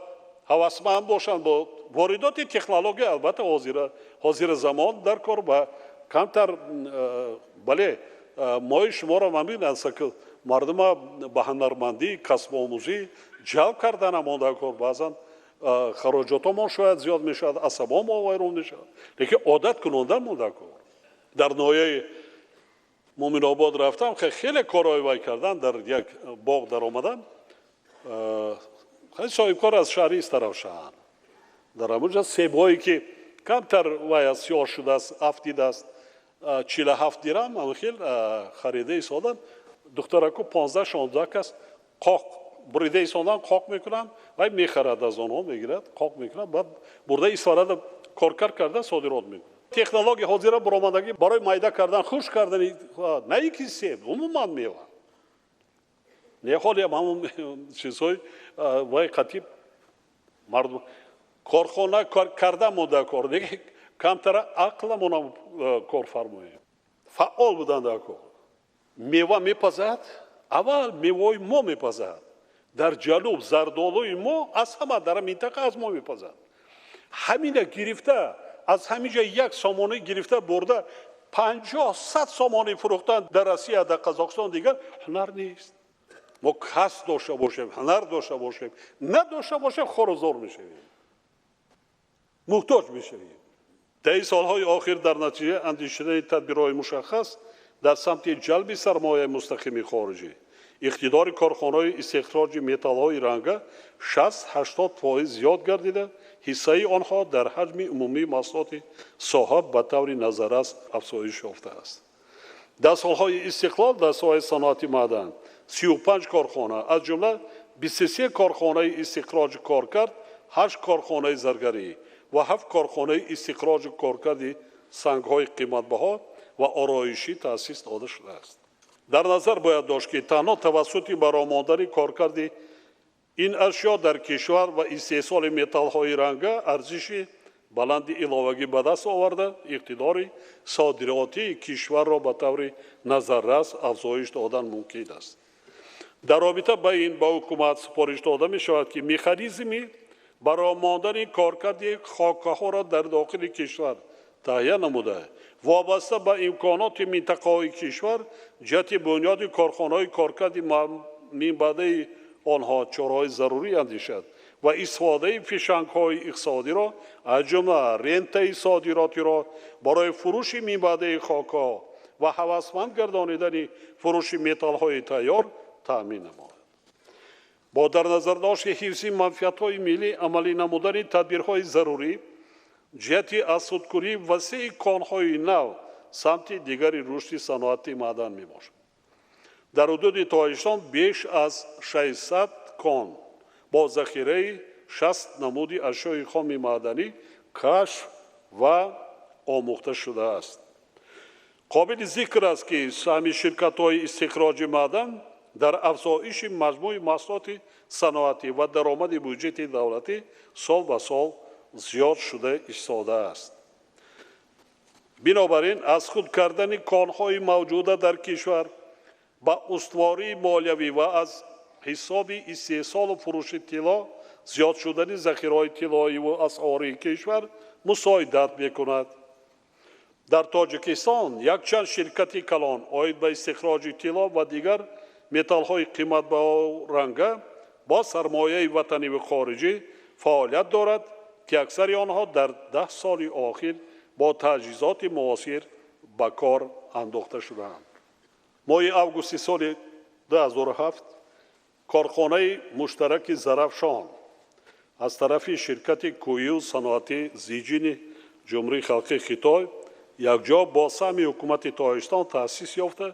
ҳавасманд бошанд бо воридоти технология, албатта ҳозира замон дар кор ва камтар, бале, мои шуморо ман бинам, ки мардума ба ҳунармандӣ, касбомӯзӣ ҷалб карданам он дар кор. Баъзан хароҷотомон шояд зиёд мешавад, асабомо вайрон мешавад, лекин одат кунондан мо дар кор. Дар ноҳияи Муминобод рафтам, хеле корҳои вай кардан, дар як боғ даромадам. Хеле соҳибкор аз шаҳри Истаравшан. Дар ҳамонҷа себҳое ки Камтар вай сиёҳ шудааст, афтидааст, 47 дирам хел харида истодан. Духтараку 15-16 кас қоқ бурида истодан, қоқ мекунанд, вай мехарад, аз онҳо мегирад, қоқ мекунад, баъд бурда Истфарада коркард карда содирот мекунад. Технология ҳозира буромадагӣ барои майда кардан, хушк кардани, на ин ки себ, умуман мева. Не, ҳолиам ҳамон чизҳои вай қатиб мардум корхона карда монда кор. Камтара ақламонам кор фармоем. Фаъол будан дар кор. Мева мепазад, аввал меваҳои мо мепазад. Дар ҷануб зардолуи мо аз ҳама дар минтақа аз мо мепазад. Ҳамина гирифта, аз ҳамин ҷа 1 сомонӣ гирифта бурда 50-100 сомонӣ фурӯхтан дар Россия, дар Қазоқистон, дигар ҳунар нест. Мо касб дошта бошем, ҳунар дошта бошем, надошта бошем, хорузор мешавем, муҳтоҷ мешавем. Дар солҳои охир дар натиҷаи андешидани тадбирҳои мушаххас дар самти ҷалби сармояи мустақими хориҷӣ иқтидори корхонаҳои истихроҷи металлҳои ранга 60-80% зиёд гардида, ҳиссаи онҳо дар ҳаҷми умумии маҳсулоти соҳа ба таври назаррас афзоиш ёфтааст. Дар солҳои истиқлол дар соҳаи саноати маъдан 35 корхона, аз ҷумла 23 корхонаи истихроҷи коркард, ҳашт корхонаи заргарӣ ва ҳафт корхонаи истихроҷу коркарди сангҳои қиматбаҳо ва ороишӣ таъсис дода шудааст. Дар назар бояд дошт, ки танҳо тавассути баромондани коркарди ин ашё дар кишвар ва истеҳсоли металлҳои ранга арзиши баланди иловагӣ ба даст оварда, иқтидори содиротии кишварро ба таври назаррас афзоиш додан мумкин аст. Дар робита ба ин ба ҳукумат супориш дода мешавад, ки механизми баромондани коркарди хокаҳоро дар дохили кишвар таҳия намуда, вобаста ба имконоти минтақаҳои кишвар ҷиҳати бунёди корхонаҳои коркарди минбаъдаи онҳо чораҳои зарурӣ андешад ва истифодаи фишангҳои иқтисодиро, аз ҷумла рентаи содиротиро, барои фурӯши минбаъдаи хокҳо ва ҳавасманд гардонидани фурӯши металлҳои тайёр таъмин намояд. Бо дар назардошти ҳифзи манфиатҳои миллӣ амалӣ намудани тадбирҳои зарурӣ ҷиҳати азхудкунии васеи конҳои нав самти дигари рушди саноати маъдан мебошад. Дар ҳудуди Тоҷикистон беш аз 600 кон бо захираи 60 намуди ашёи хоми маъданӣ кашф ва омӯхта шудааст. Қобили зикр аст, ки саҳми ширкатҳои истихроҷи маъдан дар афзоиши маҷмӯи маҳсулоти саноатӣ ва даромади буҷети давлатӣ сол ба сол зиёд шуда истодааст. Бинобар ин аз худ кардани конҳои мавҷуда дар кишвар ба устувории молиявӣ ва аз ҳисоби истеҳсолу фурӯши тилло зиёд шудани захираҳои тиллоиву асъории кишвар мусоидат мекунад. Дар Тоҷикистон якчанд ширкати калон оид ба истихроҷи тилло ва дигар металлҳои қиматбаҳо ранга бо сармояи ватаниву хориҷӣ фаъолият дорад, ки аксари онҳо дар 10 соли охир бо таҷҳизоти муосир ба кор андохта шудаанд. Моҳи августи соли 2007 корхонаи муштараки «Зарафшон» аз тарафи ширкати кӯҳию саноатӣ «Зиҷини» Ҷумҳурии Халқии Хитой якҷо бо саҳми ҳукумати Тоҷикистон таъсис ёфта,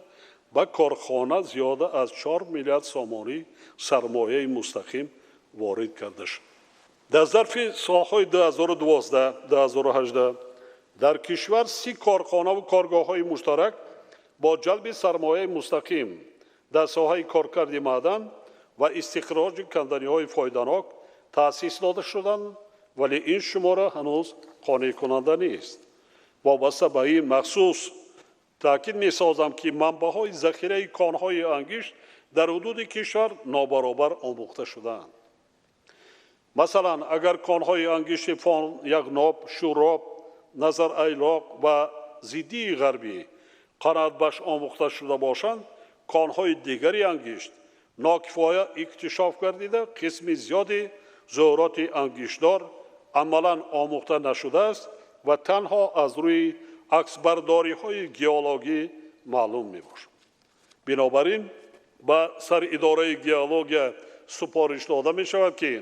ба корхона зиёда аз 4 миллиард сомонӣ сармояи мустақим ворид карда шуд. Дар зарфи солҳои 2012-2018 дар кишвар 30 корхонаву коргоҳҳои муштарак бо ҷалби сармояи мустақим дар соҳаи коркарди маъдан ва истихроҷи канданиҳои фоиданок таъсис дода шуданд, вале ин шумора ҳанӯз қонеъкунанда нест. Вобаста ба ин махсус таъкид месозам, ки манбаъҳои захираи конҳои ангишт дар ҳудуди кишвар нобаробар омӯхта шудаанд. Масалан, агар конҳои ангишти Фон, Яғноб, Шӯроб, Назарайлоқ ва Зиддии Ғарбӣ қаноатбахш омӯхта шуда бошанд, конҳои дигари ангишт нокифоя иктишоф гардида, қисми зиёди зуҳуроти ангиштдор амалан омӯхта нашудааст ва танҳо аз рӯи аксбардориҳои геологӣ маълум мебошад. Бинобар ин ба саридораи геология супориш дода мешавад, ки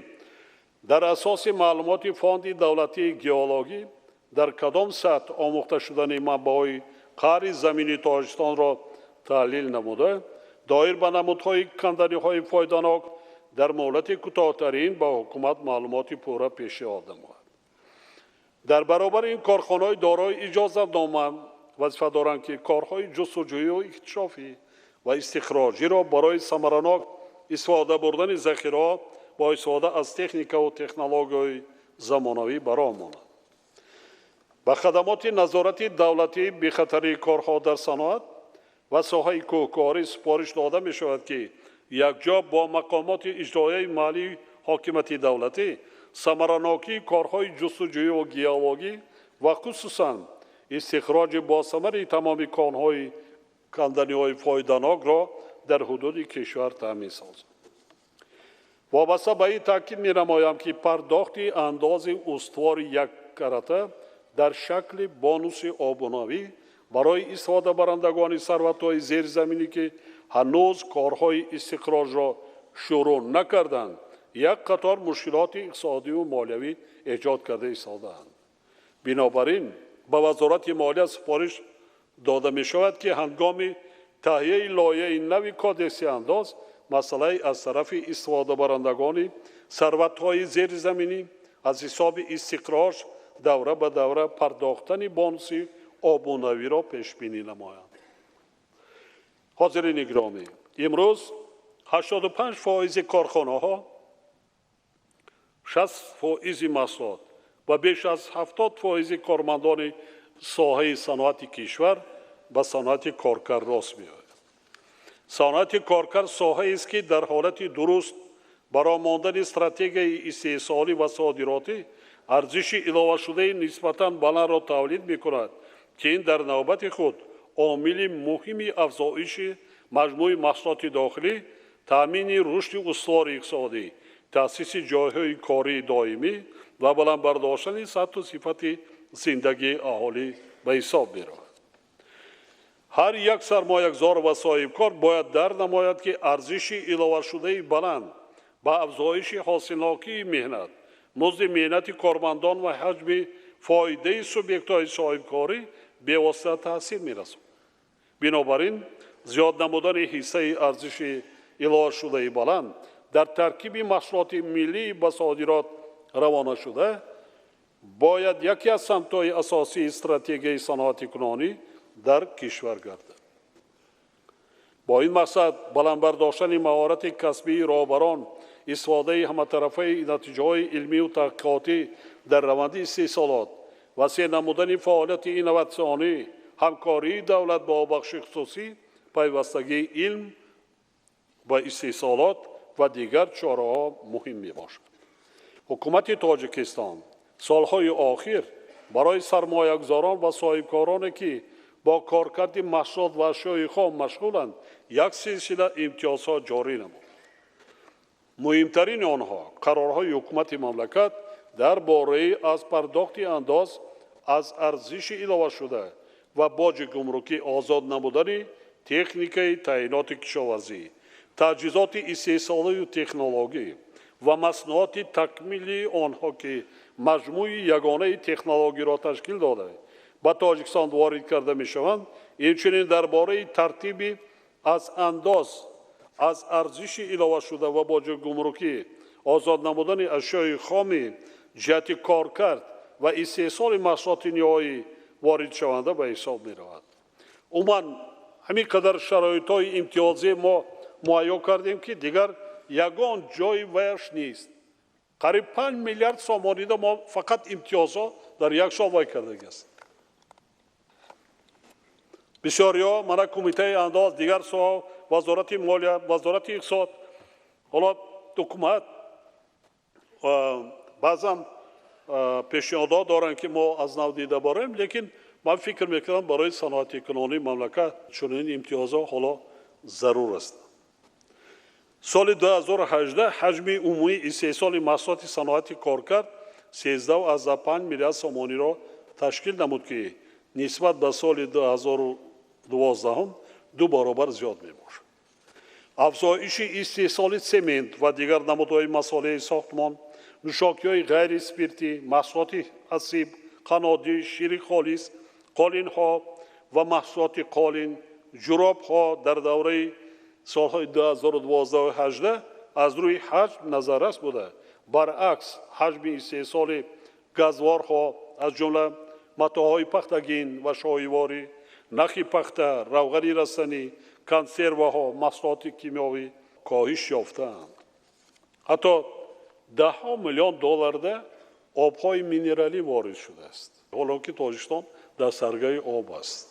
дар асоси маълумоти Фонди давлатии геологӣ Дар кадом сатҳ омӯхта шудани манбаъҳои қаъри замини Тоҷикистонро таҳлил намуда, доир ба намудҳои канданиҳои фоиданок дар муҳлати кӯтоҳтарин ба ҳукумат маълумоти пурра пешниҳод намояд. Дар баробари ин, корхонаҳои дорои иҷозатнома вазифа доранд, ки корҳои ҷустуҷӯю иктишофӣ ва истихроҷиро барои самаранок истифода бурдани захираҳо бо истифода аз техникаву технологияҳои замонавӣ ба роҳ монанд. Ба хадамоти назорати давлатии бехатарии корҳо дар саноат ва соҳаи кӯҳкорӣ супориш дода мешавад, ки якҷо бо мақомоти иҷроияи маҳаллии ҳокимияти давлатӣ самаранокии корҳои ҷустуҷӯю геологӣ ва хусусан истихроҷи босамари тамоми конҳои канданиҳои фоиданокро дар ҳудуди кишвар таъмин созад. Вобаста ба ин таъкид менамоям, ки пардохти андози устувори яккарата дар шакли бонуси обунавӣ барои истифодабарандагони сарватҳои зеризаминӣ, ки ҳанӯз корҳои истихроҷро шурӯъ накарданд, як қатор мушкилоти иқтисодиву молиявӣ эҷод карда истодаанд. Бинобар ин, ба Вазорати молия супориш дода мешавад, ки ҳангоми таҳияи лоиҳаи нави кодекси андоз масъалаи аз тарафи истифодабарандагони сарватҳои зеризаминӣ аз ҳисоби истихроҷ давра ба давра пардохтани бонуси обунавиро пешбинӣ намоянд. Ҳозирини гиромӣ, имрӯз 85 фоизи корхонаҳо, 60 фоизи маҳсулот ва беш аз 70 фоизи кормандони соҳаи саноати кишвар ба саноати коркард рост меояд. Саноати коркард соҳаест, ки дар ҳолати дуруст барои мондани стратегияи истеҳсолӣ ва содиротӣ арзиши иловашудаи нисбатан баландро тавлид мекунад, ки ин дар навбати худ омили муҳими афзоиши маҷмӯи маҳсулоти дохилӣ, таъмини рушди устувори иқтисодӣ, таъсиси ҷойҳои кории доимӣ ва баланд бардоштани сатҳу сифати зиндагии аҳолӣ ба ҳисоб меравад. Ҳар як сармоягузор ва соҳибкор бояд дарк намояд, ки арзиши иловашудаи баланд ба афзоиши ҳосилнокии меҳнат, музди меҳнати кормандон ва ҳаҷми фоидаи субъектҳои соҳибкорӣ бевосита таъсир мерасонад. Бинобар ин, зиёд намудани ҳиссаи арзиши иловашудаи баланд дар таркиби маҳсулоти миллии ба содирот равона шуда бояд яке аз самтҳои асосии стратегияи саноатикунонӣ дар кишвар гардад. Бо ин мақсад баланд бардоштани маҳорати касбии роҳбарон, истифодаи ҳаматарафаи натиҷаҳои илмию таҳқиқотӣ дар раванди истеҳсолот, васеъ намудани фаъолияти инноватсионӣ, ҳамкории давлат бо бахши хусусӣ, пайвастагии илм ба истеҳсолот ва дигар чораҳо муҳим мебошад. Ҳукумати Тоҷикистон солҳои охир барои сармоягузорон ва соҳибкороне, ки бо коркарди маҳсулот ва ашёи хом машғуланд, як силсила имтиёзҳо ҷорӣ намуд. Муҳимтарини онҳо қарорҳои ҳукумати мамлакат дар бораи аз пардохти андоз аз арзиши иловашуда ва боҷи гумрукӣ озод намудани техникаи таъиноти кишоварзӣ, таҷҳизоти истеҳсолию технологӣ ва маснуоти такмилии онҳо, ки маҷмӯи ягонаи технологиро ташкил дода, ба Тоҷикистон ворид карда мешаванд, инчунин дар бораи тартиби аз андоз аз арзиши иловашуда ва боҷи гумрукӣ озод намудани ашёи хоми ҷиҳати коркард ва истеҳсоли маҳсулоти ниҳоӣ воридшаванда ба ҳисоб меравад. Умуман, ҳамин қадар шароитҳои имтиёзӣ мо муҳайё кардем, ки дигар ягон ҷои ваяш нест. Қариб 5 миллиард сомонида мо фақат имтиёзҳо дар як сол вай кардагӣ аст. Бисёриҳо мана кумитаи андоз, дигар соҳа, Вазорати молия, Вазорати иқтисод, ҳоло ҳукумат баъзан пешниҳодҳо доранд, ки мо аз нав дида бароем, лекин ман фикр мекунам, барои саноатикунонии мамлакат чунин имтиёзҳо ҳоло зарур аст. Соли 2018 ҳаҷми умумии истеҳсоли маҳсулоти саноати коркард 13,5 миллиард сомониро ташкил намуд, ки нисбат ба соли 2012 ду баробар зиёд мебошад. Афзоиши истеҳсоли цемент ва дигар намудҳои масолеҳи сохтмон, нӯшокиҳои ғайриспиртӣ, маҳсулоти ҳасиб, Қаннодӣ, шири холис, қолинҳо ва маҳсулоти қолин, ҷуробҳо дар давраи солҳои 2012-18 аз рӯи ҳаҷм назаррас буда, баръакс, ҳаҷми истеҳсоли газворҳо, аз ҷумла матоъҳои пахтагин ва шоҳиворӣ, нахи пахта, равғани растанӣ, консерваҳо, маҳсулоти кимиёвӣ коҳиш ёфтаанд. Ҳатто даҳҳо миллион долларда обҳои минералӣ ворид шудааст, ҳоло ки Тоҷикистон дар саргаи об аст.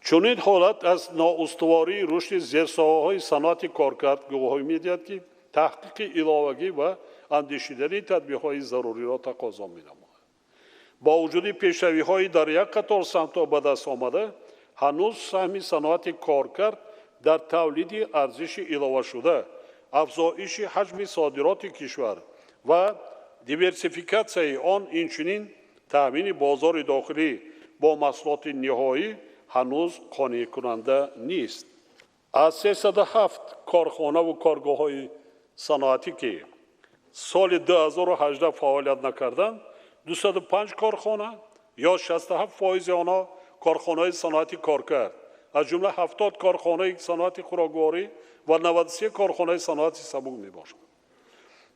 Чунин ҳолат аз ноустувории рушди зерсоҳаҳои саноати коркард гувоҳӣ медиҳад, ки таҳқиқи иловагӣ ва андешидани тадбирҳои заруриро тақозо менамояд. Бо вуҷуди пешравиҳои дар як қатор самтҳо ба даст омада, ҳанӯз саҳми саноати коркард дар тавлиди арзиши иловашуда, афзоиши ҳаҷми содироти кишвар ва диверсификатсияи он, инчунин таъмини бозори дохилӣ бо маҳсулоти ниҳоӣ ҳанӯз қонеъкунанда нест. Аз 307 корхонаву коргоҳҳои саноатӣ, ки соли 2018 фаъолият накарданд, 205 корхона ё 67 фоизи онҳо корхонаҳои саноати коркард, аз ҷумла 70 корхонаи саноати хӯрокворӣ ва 93 корхонаи саноати сабук мебошанд.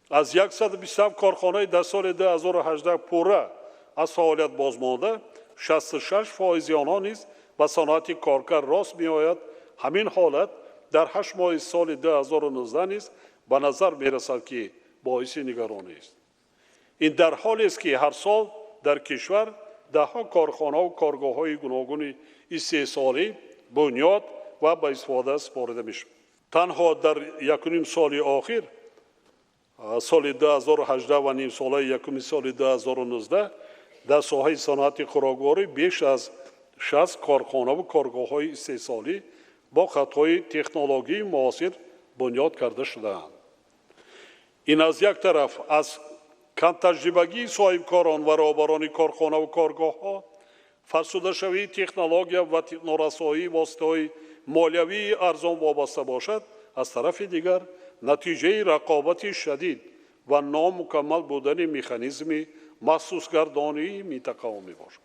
Аз 127 корхонаи дар соли 2018 пурра аз фаъолият бозмонда, 66 фоизи онҳо низ ба саноати коркард рост меояд. Ҳамин ҳолат дар 8 моҳи соли 2019 низ ба назар мерасад, ки боиси нигаронист. Ин дар ҳолест, ки ҳар сол дар кишвар даҳҳо корхонаву коргоҳҳои гуногуни истеҳсолӣ бунёд ва ба истифода супорида мешавад. Танҳо дар якуним соли охир, соли 2018 ва нимсолаи якуми соли 2019, дар соҳаи саноати хӯрокворӣ беш аз 60 корхонаву коргоҳҳои истеҳсолӣ бо хатҳои технологии муосир бунёд карда шудаанд. Ин аз як тараф аз камтаҷрибагии соҳибкорон ва роҳбарони корхонаву коргоҳҳо, фарсудашавии технология ва норасоии воситаҳои молиявии арзон вобаста бошад, аз тарафи дигар натиҷаи рақобати шадид ва номукаммал будани механизми махсусгардонии минтақаҳо мебошад.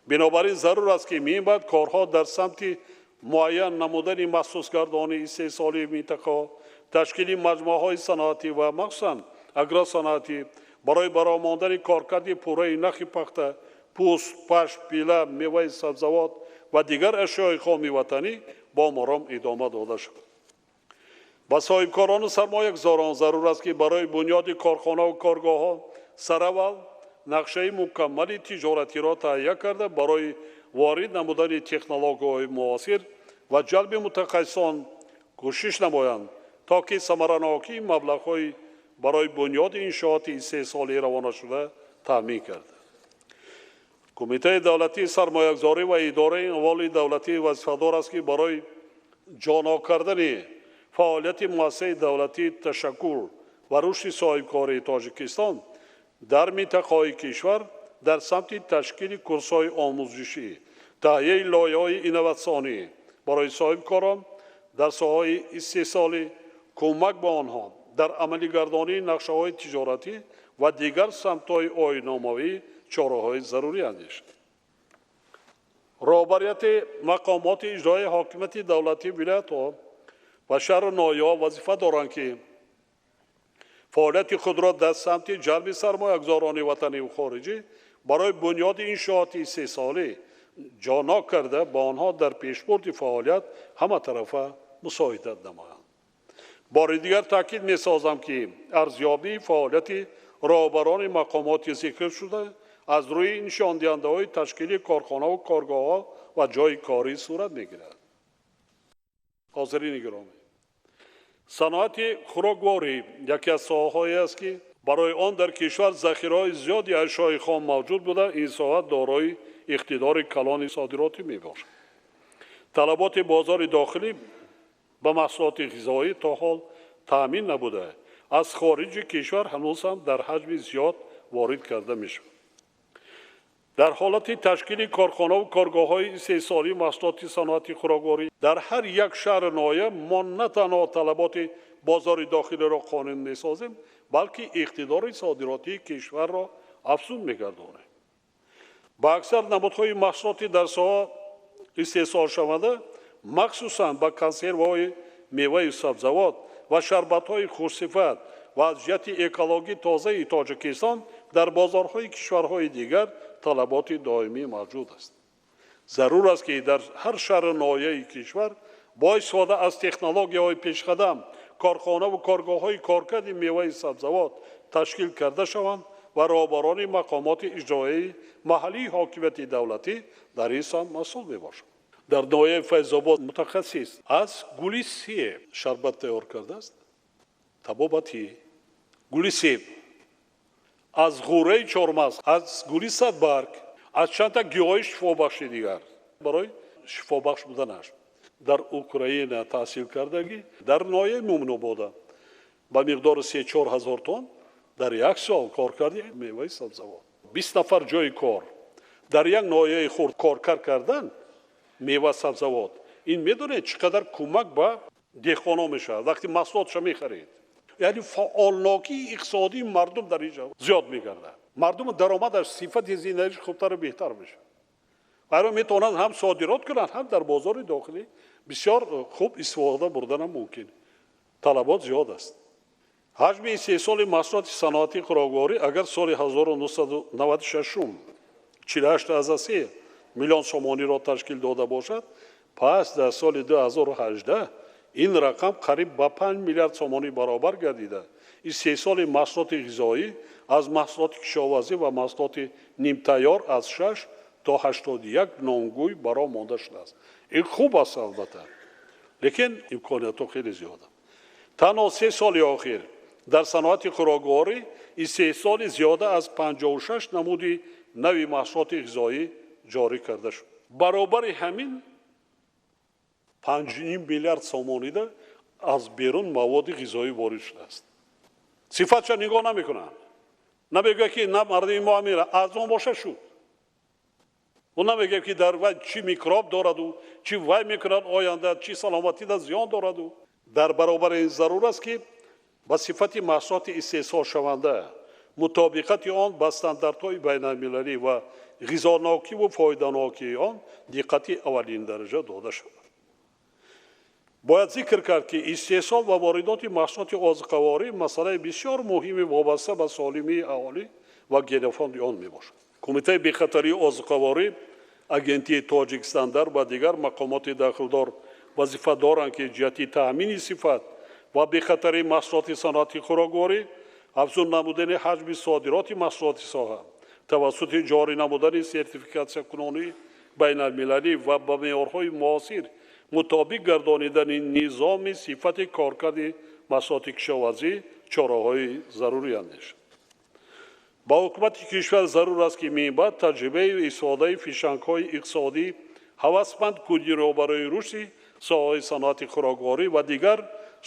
Бинобар ин зарур аст, ки минбаъд корҳо дар самти муайян намудани махсусгардонии истеҳсолии минтақаҳо, ташкили маҷмӯаҳои саноатӣ ва махсусан агросаноатӣ барои ба роҳ мондани коркарди пурраи нахи пахта, пӯст, пашм, пила, меваи сабзавот ва дигар ашёи хоми ватанӣ бо маром идома дода шавад. Ба соҳибкорону сармоягузорон зарур аст, ки барои бунёди корхонаву коргоҳҳо сараввал нақшаи мукаммали тиҷоратиро таҳия карда, барои ворид намудани технологияҳои муосир ва ҷалби мутахассисон кӯшиш намоянд, то ки самаранокии маблағҳои барои бунёди иншооти истеҳсолӣ равонашуда таъмин карда. Кумитаи давлатии сармоягузорӣ ва идораи амволи давлатӣ вазифадор аст, ки барои ҷонок кардани фаъолияти муассисаи давлатии ташаккул ва рушди соҳибкории Тоҷикистон дар минтақаҳои кишвар дар самти ташкили курсҳои омӯзишӣ, таҳияи лоиҳаҳои инноватсионӣ барои соҳибкорон дар соҳаҳои истеҳсолӣ, кӯмак ба онҳо дар амалигардонии нақшаҳои тиҷоратӣ ва дигар самтҳои оинномавӣ чораҳои зарурӣ андешад. Роҳбарияти мақомоти иҷроияи ҳокимияти давлатии вилоятҳо ва шаҳру ноҳияҳо вазифа доранд, ки фаъолияти худро дар самти ҷалби сармоягузорони ватаниву хориҷӣ барои бунёди иншооти истеҳсолӣ ҷонок карда, ба онҳо дар пешбурди фаъолият ҳаматарафа мусоидат намоянд. Бори дигар таъкид месозам, ки арзёбии фаъолияти роҳбарони мақомоти зикршуда аз рӯи нишондиҳандаҳои ташкили корхонаву коргоҳҳо ва ҷойи корӣ сурат мегирад. Ҳозирини гиромӣ, саноати хӯрокворӣ яке аз соҳаҳое аст, ки барои он дар кишвар захираҳои зиёди ашёи хом мавҷуд буда, ин соҳа дорои иқтидори калони содиротӣ мебошад. Талаботи бозори дохилӣ ба маҳсулоти ғизоӣ то ҳол таъмин набуда, аз хориҷи кишвар ҳанӯз ҳам дар ҳаҷми зиёд ворид карда мешавад. Дар ҳолати ташкили корхонаву коргоҳҳои истеҳсолии маҳсулоти саноати хӯрокворӣ дар ҳар як шаҳру ноҳия мо на танҳо талаботи бозори дохилиро қонеъ месозем, балки иқтидори содиротии кишварро афзун мегардонем. Ба аксар намудҳои маҳсулоти дар соҳа истеҳсолшаванда, махсусан ба консервҳои меваю сабзавот ва шарбатҳои хушсифат ва аз ҷиҳати экологӣ тозаи Тоҷикистон дар бозорҳои кишварҳои дигар талаботи доимӣ мавҷуд аст. Зарур аст, ки дар ҳар шаҳру ноҳияи кишвар бо истифода аз технологияҳои пешқадам корхонаву коргоҳҳои коркарди меваи сабзавот ташкил карда шаванд ва роҳбарони мақомоти иҷроияи маҳаллии ҳокимияти давлатӣ дар ин самт масъул мебошанд. Дар ноҳияи Файзобод мутахассис аз гули себ шарбат тайёр кардааст. Табобатӣ гули себ, аз ғӯраи чормағз, аз гули садбарг, аз чандта гиёҳи шифобахши дигар барои шифобахш буданаш. Дар Украина таҳсил кардагӣ, дар ноҳияи Мӯминобода ба миқдори 3-4 ҳазор тонн дар як сол кор карди меваи сабзавот. 20 нафар ҷои кор дар як ноҳияи хурд коркар кардан мева сабзавот, ин медонед, чӣ қадар кӯмак ба деҳқонон мешавад, вақте маҳсулотша мехаред. Яъне фаъолнокии иқтисодии мардум дар инҷо зиёд мегардад, мардум даромадаш, сифати зиндагиш хубтару беҳтар мешавад. Барои метавонанд ҳам содирот кунанд, ҳам дар бозори дохилӣ бисёр хуб истифода бурданам мумкин. Талабот зиёд аст. Ҳаҷми истеҳсоли маҳсулоти саноатии хӯрокворӣ агар соли 1996 48,3 миллион сомониро ташкил дода бошад, пас дар соли 2018 ин рақам қариб ба 5 миллиард сомонӣ баробар гардида, истеҳсоли маҳсулоти ғизоӣ аз маҳсулоти кишоварзӣ ва маҳсулоти нимтайёр аз 6 то 81 номгӯй ба роҳ монда шудааст. Ин хуб аст, албатта, лекин имкониятҳо хеле зиёданд. Танҳо 3 соли охир дар саноати хӯрокворӣ истеҳсоли зиёда аз 56 намуди нави маҳсулоти ғизоӣ ҷорӣ карда шуд. Баробари ҳамин 5,5 миллиард сомонида аз берун маводи ғизоӣ ворид шудааст. Сифатша нигоҳ намекунанд, намегӯяд, ки на мардуми мо амира арзон боша шуд. Ӯ намегӯяд, ки дар вай чӣ микроб дораду, чӣ вай мекунад оянда, чӣ саломатида зиён дораду. Дар баробари ин зарур аст, ки ба сифати маҳсулоти истеҳсолшаванда, мутобиқати он ба стандартҳои байналмилалӣ ва ғизонокиву фоиданокии он диққати аввалиндараҷа дода шавад. Бояд зикр кард, ки истеҳсол ва воридоти маҳсулоти озуқаворӣ масъалаи бисёр муҳими вобаста ба солимии аҳолӣ ва генофонди он мебошад. Кумитаи бехатарии озуқаворӣ, агентии Тоҷикстандарт ва дигар мақомоти дахлдор вазифа доранд, ки ҷиҳати таъмини сифат ва бехатарии маҳсулоти саноати хӯрокворӣ, афзун намудани ҳаҷми содироти маҳсулоти соҳа тавассути ҷорӣ намудани сертификатсиякунонии байналмилалӣ ва ба меъёрҳои муосир мутобиқ гардонидани низоми сифати коркарди маҳсулоти кишоварзӣ чораҳои зарурӣ андешад. Ба ҳукумати кишвар зарур аст, ки минбаъд таҷрибаи истифодаи фишангҳои иқтисодӣ ҳавасманд куниро барои рушди соҳаҳои саноати хӯрокворӣ ва дигар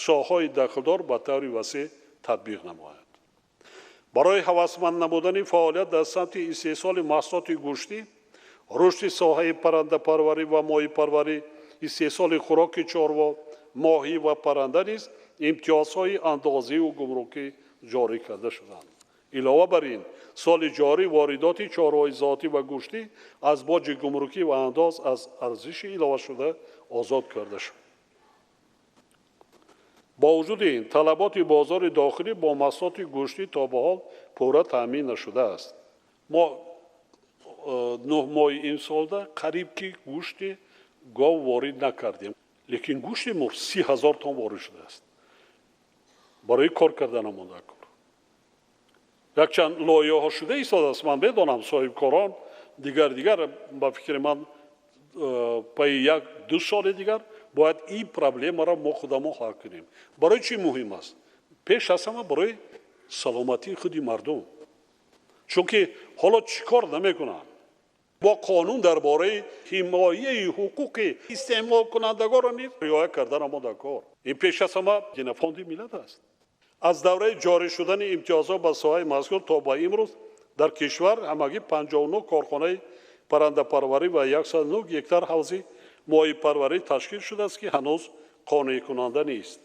соҳаҳои дахлдор ба таври васеъ татбиқ намояд. Барои ҳавасманд намудани фаъолият дар самти истеҳсоли маҳсулоти гӯштӣ, рушди соҳаи паррандапарварӣ ва моҳипарварӣ, истеҳсоли хӯроки чорво, моҳӣ ва парранда низ имтиёзҳои андозиву гумрукӣ ҷорӣ карда шуданд. Илова бар ин, соли ҷорӣ воридоти чорвои зотӣ ва гӯштӣ аз боҷи гумрукӣ ва андоз аз арзиши иловашуда озод карда шуд. Бо вуҷуди ин, талаботи бозори дохилӣ бо маҳсулоти гӯштӣ то ба ҳол пурра таъмин нашудааст. Мо 9 моҳи имсолда қариб ки гӯшти гов ворид накардем, лекин гӯшти мурғ 30 000 тонн ворид шудааст. Барои кор карданам кор якчанд лоиҳаҳо шуда истодааст. Ман медонам, соҳибкорон дигар дигар. Ба фикри ман, пайи як ду соли дигар бояд ин проблемаро мо худамон ҳал кунем. Барои чӣ муҳим аст? Пеш аз ҳама барои саломатии худи мардум, чунки ҳоло чӣ кор намекунанд? Бо қонун дар бораи ҳимояи ҳуқуқи истеъмолкунандагонро низ риоя кардан дар кор. Ин пеш аз ҳама генофонди миллат аст. Аз давраи ҷорӣ шудани имтиёзҳо ба соҳаи мазкур то ба имрӯз дар кишвар ҳамагӣ 59 корхонаи паррандапарварӣ ва 109 гектар ҳавзи моҳипарварӣ ташкил шудааст, ки ҳанӯз қонеъкунанда нест.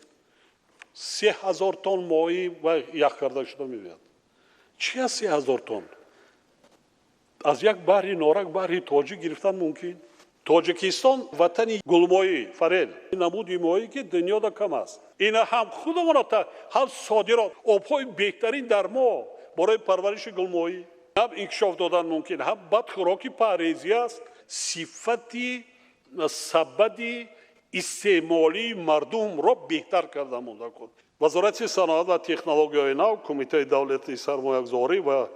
3000 тонн моҳӣ ва ях карда шуда меояд. Чи аст 3000 тонн? Аз як баҳри Норак баҳри Тоҷик гирифтан мумкин. Тоҷикистон ватани гулмоҳӣ, форель, намуди моҳӣ, ки дунёда кам аст. Ина ҳам худамона, ҳам содирот. Обҳои беҳтарин дар мо барои парвариши гулмоҳӣ ҳам инкишоф додан мумкин, ҳам бад хӯроки парҳезӣ аст. Сифати сабади истеъмолии мардумро беҳтар карда монда кун. Вазорати саноат ва технологияҳои нав, Кумитаи давлатии сармоягузорӣ ва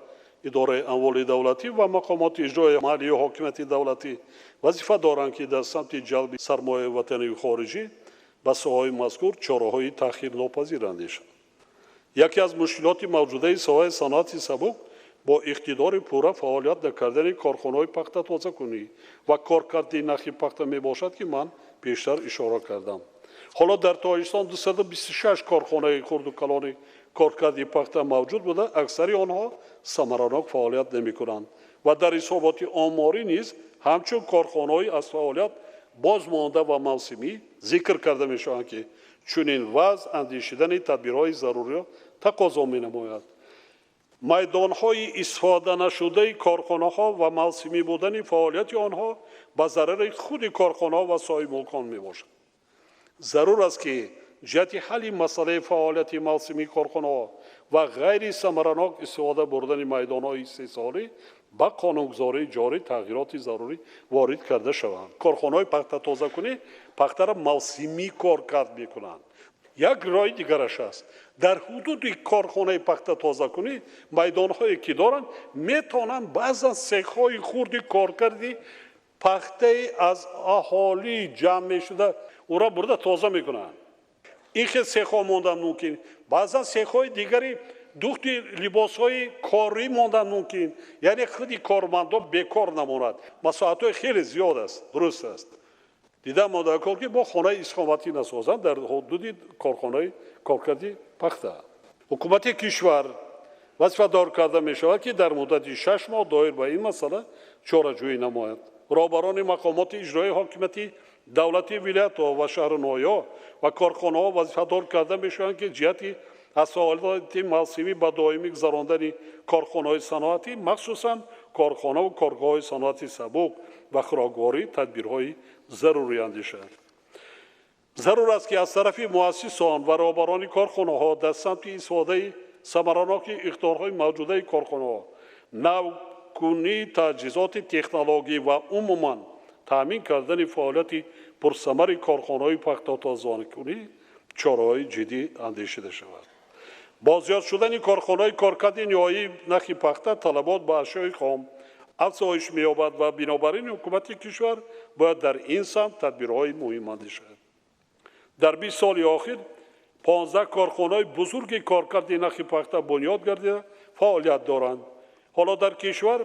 идораи амволи давлатӣ ва мақомоти иҷроияи маҳаллии ҳокимияти давлатӣ вазифа доранд, ки дар самти ҷалби сармояи ватанию хориҷӣ ба соҳаҳои мазкур чораҳои таъхирнопазир андешанд. Яке аз мушкилоти мавҷудаи соҳаи саноати сабук бо иқтидори пурра фаъолият накардани корхонаҳои пахтатозакунӣ ва коркарди нахи пахта мебошад, ки ман пештар ишора кардам. Ҳоло дар Тоҷикистон 226 корхонаи хурду калони коркарди пахта мавҷуд буда, аксари онҳо самаранок фаъолият намекунанд ва дар ҳисоботи оморӣ низ ҳамчун корхонаҳои аз фаъолият бозмонда ва мавсимӣ зикр карда мешаванд, ки чунин вазъ андешидани тадбирҳои заруриро тақозо менамояд. Майдонҳои истифоданашудаи корхонаҳо ва мавсимӣ будани фаъолияти онҳо ба зарари худи корхонаҳо ва соҳибмулкон мебошад. Зарур аст, ки ҷиҳати ҳалли масъалаи фаъолияти мавсимии корхонаҳо ва ғайрисамаранок истифода бурдани майдонҳои истеҳсолӣ ба қонунгузории ҷорӣ тағйироти зарурӣ ворид карда шаванд. Корхонаҳои пахтатозакунӣ пахтаро мавсимӣ коркард мекунанд. Як роҳи дигараш аст: дар ҳудуди корхонаи пахтатозакунӣ майдонҳое ки доранд, метавонанд баъзан сехҳои хурди коркарди пахтаи аз аҳолӣ ҷамъ мешуда, ӯро бурда тоза мекунанд. Ин хел сехҳо мондан мумкин. Баъзан сехҳои дигари духти либосҳои корӣ мондан мумкин, яъне худи кормандон бекор намонад. Масоҳатҳои хеле зиёд аст, дуруст аст. Дидам модакор, ки бо хонаи истиқоматӣ насозанд дар ҳудуди корхонаи коркарди пахта. Ҳукумати кишвар вазифадор карда мешавад, ки дар муддати 6 моҳ доир ба ин масъала чораҷӯӣ намояд. Роҳбарони мақомоти иҷроии ҳокимияти давлатии вилоятҳо ва шаҳру ноҳияҳо ва корхонаҳо вазифадор карда мешаванд, ки ҷиҳати аз фаъолияти мавсимӣ ба доимӣ гузарондани корхонаҳои саноатӣ, махсусан корхонаву коргоҳҳои саноати сабук ва хӯрокворӣ, тадбирҳои зарурӣ андешанд. Зарур аст, ки аз тарафи муассисон ва роҳбарони корхонаҳо дар самти истифодаи самараноки иқтидорҳои мавҷудаи корхонаҳо, навкунии таҷҳизоти технологӣ ва умуман таъмин кардани фаъолияти пурсамари корхонаҳои пахтатозакунӣ чораҳои ҷиддӣ андешида шавад. Бо зиёд шудани корхонаҳои коркарди ниҳоии нахи пахта талабот ба ашёи хом афзоиш меёбад ва бинобар ин ҳукумати кишвар бояд дар ин самт тадбирҳои муҳим андешад. Дар 20 соли охир 15 корхонаҳои бузурги коркарди нахи пахта бунёд гардида, фаъолият доранд. Ҳоло дар кишвар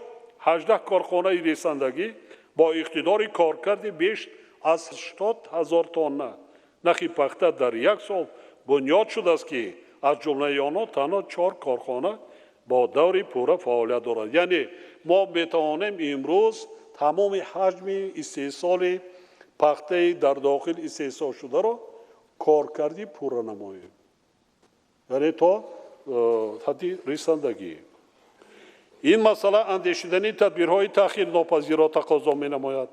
18 корхонаи ресандагӣ бо иқтидори коркарди беш аз 80 000 тонна нахи пахта дар як сол бунёд шудааст, ки аз ҷумлаи онҳо танҳо чор корхона бо даври пурра фаъолият дорад. Яъне мо метавонем имрӯз тамоми ҳаҷми истеҳсоли пахтаи дар дохил истеҳсолшударо коркарди пурра намоем, яъне то ҳадди ресандагӣ. Ин масъала андешидани тадбирҳои таъхирнопазирро тақозо менамояд.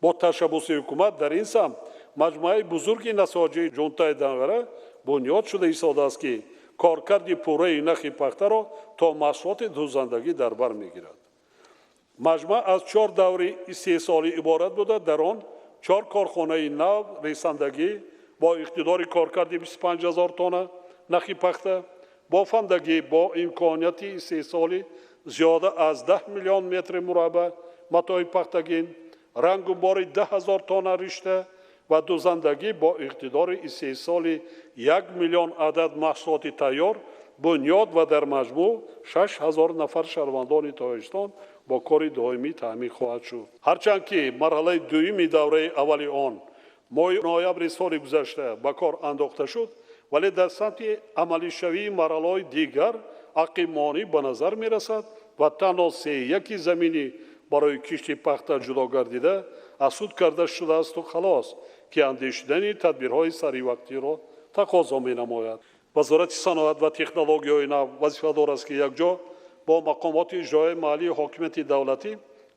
Бо ташаббуси ҳукумат дар ин самт маҷмӯаи бузурги насоҷии Ҷунтаи Данғара бунёд шуда истодааст, ки коркарди пурраи нахи пахтаро то маҳсулоти дӯзандагӣ дар бар мегирад. Маҷмӯа аз чор даври истеҳсолӣ иборат буда, дар он чор корхонаи нав ресандагӣ бо иқтидори коркарди 25 000 тонна нахи пахта, бофандагӣ бо имконияти истеҳсоли зиёда аз 10 миллион метри мураббаъ матои пахтагин, рангу бори 10 000 тонна ришта ва дӯзандагӣ бо иқтидори истеҳсоли 1 миллион адад маҳсулоти тайёр бунёд ва дар маҷмӯъ 6000 нафар шаҳрвандони Тоҷикистон бо кори доимӣ таъмин хоҳад шуд. Ҳарчанд ки марҳалаи дуюми давраи аввали он моҳи ноябри соли гузашта ба кор андохта шуд, вале дар самти амалишавии марҳалаҳои дигар ақибмонӣ ба назар мерасад ва танҳо сеяки заминӣ барои кишти пахта ҷудо гардида, аз худ карда шудаасту халос, ки андешидани тадбирҳои саривақтиро тақозо менамояд. Вазорати саноат ва технологияҳои нав вазифадор аст, ки якҷо Бо мақомоти иҷроияи маҳаллии ҳокимияти давлатӣ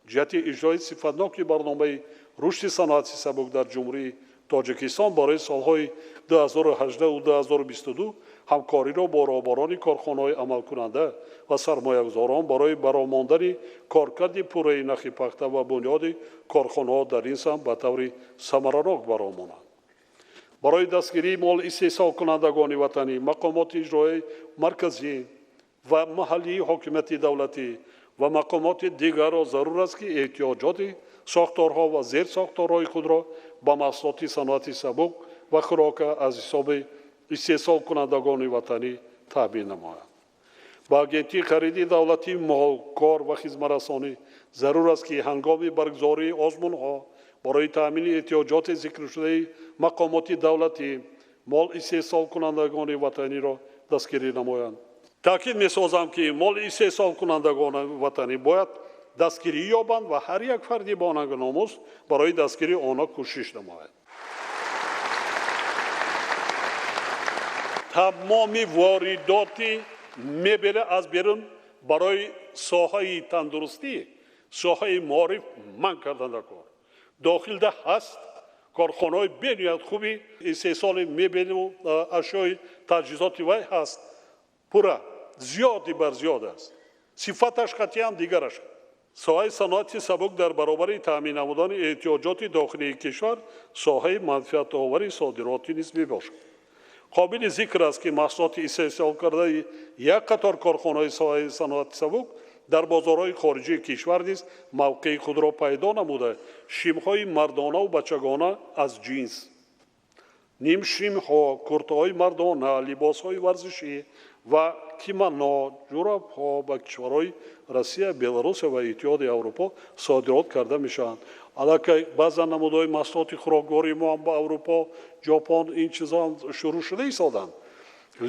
ҷиҳати иҷрои сифатноки барномаи рушди саноати сабук дар Ҷумҳурии Тоҷикистон барои солҳои 2018-2022 ҳамкориро бо роҳбарони корхонаҳои амалкунанда ва сармоягузорон барои баромондани коркарди пурраи нахи пахта ва бунёди корхонаҳо дар ин самт ба таври самаранок баромонанд. Барои дастгирии мол истеҳсолкунандагони ватанӣ, мақомоти иҷроияи марказӣ ва маҳаллии ҳокимияти давлатӣ ва мақомоти дигарро зарур аст, ки эҳтиёҷоти сохторҳо ва зерсохторҳои худро ба маҳсулоти саноати сабук ва хӯрока аз ҳисоби истеҳсолкунандагони ватанӣ таъмин намоянд. Ба Агентии хариди давлатии мол, кор ва хизматрасонӣ зарур аст, ки ҳангоми баргузории озмунҳо барои таъмини эҳтиёҷоти зикршудаи мақомоти давлатӣ мол истеҳсолкунандагони ватаниро дастгирӣ намоянд. Таъкид месозам, ки мол истеҳсолкунандагони ватанӣ бояд дастгирӣ ёбанд ва ҳар як фарди бо нангу номус барои дастгирии онҳо кӯшиш намояд. Тамоми воридоти мебела аз берун барои соҳаи тандурустӣ, соҳаи маориф манъ кардан дар кор. Дохилда ҳаст корхонаҳои бениҳоят хуби истеҳсоли мебелу ашёи таҷҳизоти вай ҳаст. Пурра зиёди бар зиёд аст. Сифаташ қатъиян дигар аст. Соҳаи саноати сабук дар баробари таъмин намудани эҳтиёҷоти дохилии кишвар соҳаи манфиатовари содиротӣ низ мебошад. Қобили зикр аст, ки маҳсулоти истеҳсолкардаи як қатор корхонаҳои соҳаи саноати сабук дар бозорҳои хориҷии кишвар низ мавқеи худро пайдо намуда, шимҳои мардонаву бачагона аз ҷинс, нимшимҳо, куртаҳои мардона, либосҳои варзишӣ ва кимоно, ҷӯробҳо ба кишварҳои Россия, Беларусия ва Иттиҳоди Аврупо содирот карда мешаванд. Аллакай баъзан намудҳои маҳсулоти хӯроквории мо ҳам ба Аврупо, Ҷопон ин чизҳо ҳам шурӯъ шуда истоданд.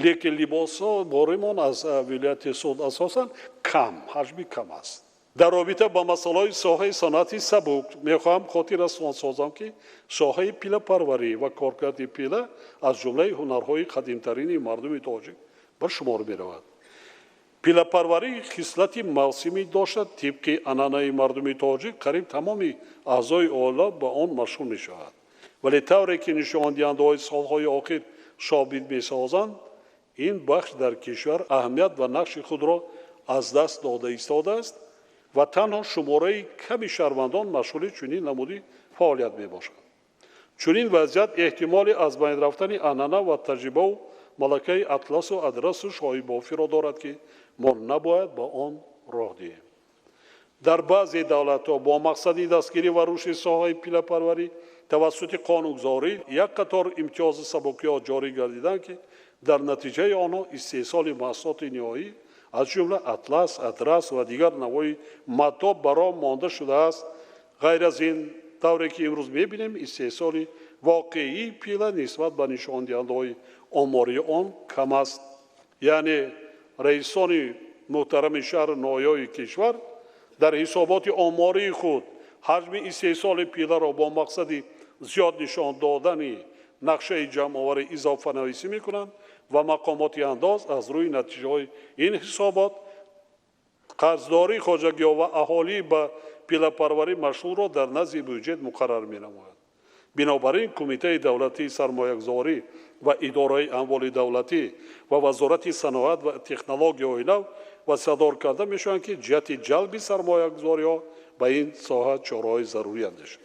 Лекин либосҳо боримон аз вилояти Суғд асосан кам, ҳаҷми кам аст. Дар робита ба масъалаҳои соҳаи саноати сабук мехоҳам хотиррасон созам, ки соҳаи пилапарварӣ ва коркарди пила аз ҷумлаи ҳунарҳои қадимтарини мардуми тоҷик ба шумор меравад. Пилапарварӣ хислати мавсимӣ дошта, тибқи анъанаи мардуми тоҷик қариб тамоми аъзои оила ба он машғул мешавад. Вале тавре ки нишондиҳандаҳои солҳои охир собит месозанд, ин бахш дар кишвар аҳамият ва нақши худро аз даст дода истодааст ва танҳо шумораи ками шаҳрвандон машғули чунин намуди фаъолият мебошанд. Чунин вазъият эҳтимоли аз байн рафтани анъана ва таҷрибаву малакаи атласу адрасу шоҳибофиро дорад, ки мо набояд ба он роҳ диҳем. Дар баъзе давлатҳо бо мақсади дастгирӣ ва рушди соҳаи пилапарварӣ тавассути қонунгузорӣ як қатор имтиёзу сабукиҳо ҷорӣ гардиданд, ки дар натиҷаи онҳо истеҳсоли маҳсулоти ниҳоӣ аз ҷумла атлас, адрас ва дигар навъҳои матоъ ба роҳ монда шудааст. Ғайр аз ин, тавре ки имрӯз мебинем, истеҳсоли воқеии пила нисбат ба нишондиҳандаҳои омории он кам аст. Яъне раисони муҳтарами шаҳру ноҳияҳои кишвар дар ҳисоботи омории худ ҳаҷми истеҳсоли пиларо бо мақсади зиёд нишон додани нақшаи ҷамъоварӣ изофанависӣ мекунанд ва мақомоти андоз аз рӯи натиҷаҳои ин ҳисобот қарздории хоҷагиҳо ва аҳолӣ ба пилапарварӣ машғулро дар назди бюҷет муқаррар менамояд. Бинобар ин Кумитаи давлатии сармоягузорӣ ва идораи амволи давлатӣ ва Вазорати саноат ва технологияҳои нав вазифадор карда мешаванд, ки ҷиҳати ҷалби сармоягузориҳо ба ин соҳа чораҳои зарурӣ андешанд.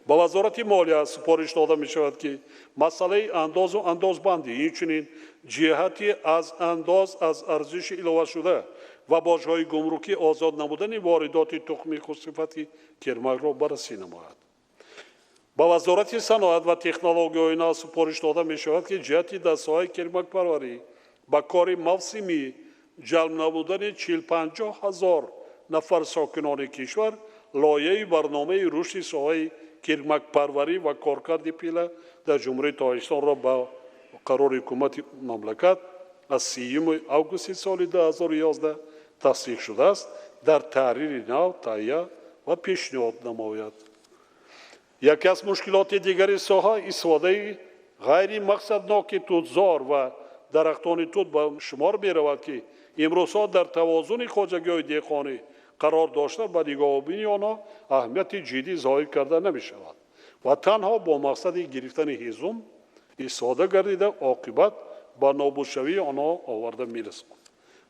Ба Вазорати молия супориш дода мешавад, ки масъалаи андозу андозбандӣ, инчунин ҷиҳати аз андоз аз арзиши иловашуда ва боҷҳои гумрукӣ озод намудани воридоти тухми хусусифати кирмакро баррасӣ намояд. Ба Вазорати саноат ва технологияҳои нав супориш дода мешавад, ки ҷиҳати дар соҳаи кирмакпарварӣ ба кори мавсимӣ ҷалб намудани 40-50 ҳазор нафар сокинони кишвар лоиҳаи барномаи рушди соҳаи кирмакпарварӣ ва коркарди пила дар Ҷумҳурии Тоҷикистонро ба қарори ҳукумати мамлакат аз 30 августи соли 2011 тасдиқ шудааст, дар таҳрири нав таҳия ва пешниҳод намояд. Яке аз мушкилоти дигари соҳа истифодаи ғайримақсадноки тутзор ва дарахтони тут ба шумор меравад, ки Имрӯзҳо дар тавозуни хоҷагиҳои деҳқонӣ қарор дошта, ба нигоҳубини онҳо аҳамияти ҷиддӣ зоҳир карда намешавад ва танҳо бо мақсади гирифтани ҳезум истифода гардида, оқибат ба нобудшавии онҳо оварда мерасонад.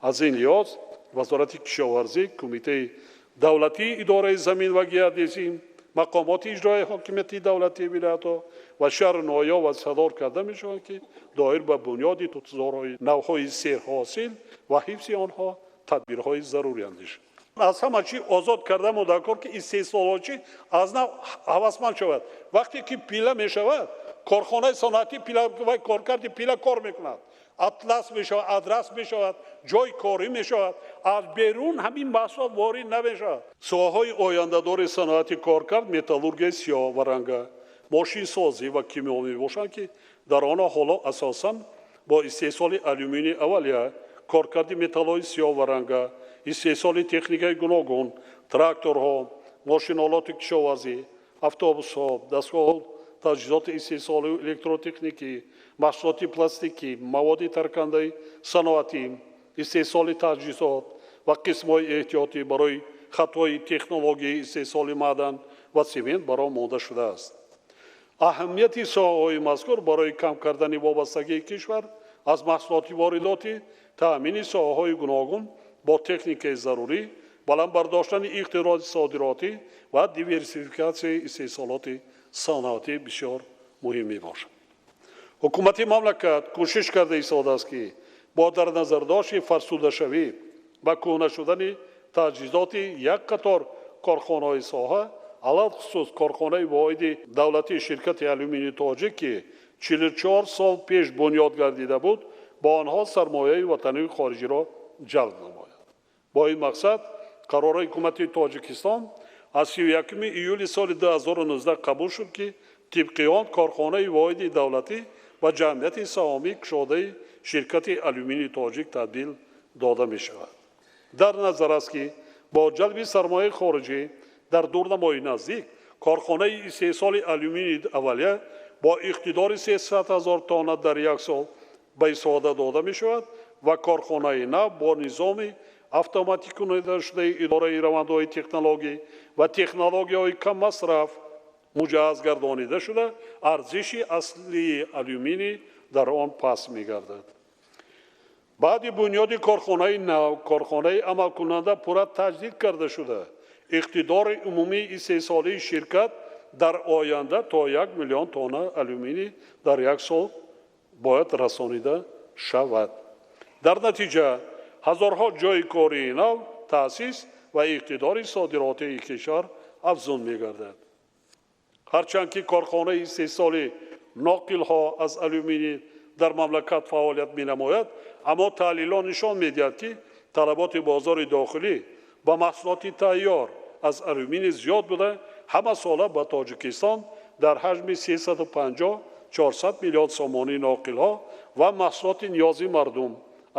Аз ин лиҳоз Вазорати кишоварзӣ, Кумитаи давлатии идораи замин ва геодезӣ, мақомоти иҷроияи ҳокимияти давлатии вилоятҳо ва шаҳру ноҳияҳо вазифадор карда мешаванд, ки доир ба бунёди тутзорҳои навъҳои серҳосил ва ҳифзи онҳо тадбирҳои зарурӣ андешанд. Аз ҳама чӣ озод карда мудакор, ки истеҳсолочӣ аз нав ҳавасманд шавад. Вақте ки пила мешавад, корхонаи саноатӣ пила ва коркарди пила кор мекунад, атлас мешавад, адрас мешавад, ҷойи корӣ мешавад, аз берун ҳамин маҳсулот ворид намешавад. Соҳаҳои ояндадори саноати коркард металлургияи сиёҳ ва ранга, мошинсозӣ ва кимиё мебошанд, ки дар онҳо ҳоло асосан бо истеҳсоли алюминии аввалия, коркарди металлҳои сиёҳ ва ранга, истеҳсоли техникаи гуногун, тракторҳо, мошинолоти кишоварзӣ, автобусҳо, дастгоҳҳо, таҷҳизоти истеҳсолию электротехникӣ, маҳсулоти пластикӣ, маводи таркандаи саноатӣ, истеҳсоли таҷҳизот ва қисмҳои эҳтиётӣ барои хатҳои технологияи истеҳсоли маъдан ва семент ба роҳ монда шудааст. Аҳамияти соҳаҳои мазкур барои кам кардани вобастагии кишвар аз маҳсулоти воридотӣ, таъмини соҳаҳои гуногун бо техникаи зарурӣ, баланд бардоштани иқтидори содиротӣ ва диверсификатсияи истеҳсолоти саноатӣ бисёр муҳим мебошад. Ҳукумати мамлакат кӯшиш карда истодааст, ки бо дар назардошти фарсудашавӣ ва кӯҳна шудани таҷҳизоти як қатор корхонаҳои соҳа, алалхусус корхонаи воҳиди давлатии ширкати алюминии тоҷик, ки 44 сол пеш бунёд гардида буд, бо онҳо сармояи ватанию хориҷиро ҷалб намояд. Бо ин мақсад қарори ҳукумати Тоҷикистон аз 31 июли соли 2019 қабул шуд, ки тибқи он корхонаи воҳиди давлатӣ ва ҷамъияти саҳомии кушодаи ширкати алюминии тоҷик табдил дода мешавад. Дар назар аст, ки бо ҷалби сармояи хориҷӣ дар дурнамои наздик корхонаи истеҳсоли алюминии аввалия бо иқтидори 300 ҳазор тонна дар як сол ба истифода дода мешавад ва корхонаи нав бо низоми автоматикунидашудаи идораи равандҳои технологӣ ва технологияҳои каммасраф муҷаҳҳаз гардонида шуда, арзиши аслии алюминий дар он паст мегардад. Баъди бунёди корхонаи нав, корхонаи амалкунанда пурра таҷдид карда шуда, иқтидори умумии истеҳсолии ширкат дар оянда то 1 миллион тонна алюминий дар як сол бояд расонида шавад. Дар натиҷа ҳазорҳо ҷойи кории нав таъсис ва иқтидори содиротии кишвар афзун мегардад. Ҳарчанд ки корхонаи истеҳсоли ноқилҳо аз алюминий дар мамлакат фаъолият менамояд, аммо таҳлилҳо нишон медиҳад, ки талаботи бозори дохилӣ ба маҳсулоти тайёр аз алюминий зиёд буда, ҳама сола ба Тоҷикистон дар ҳаҷми 350-400 миллион сомонии ноқилҳо ва маҳсулоти ниёзи мардум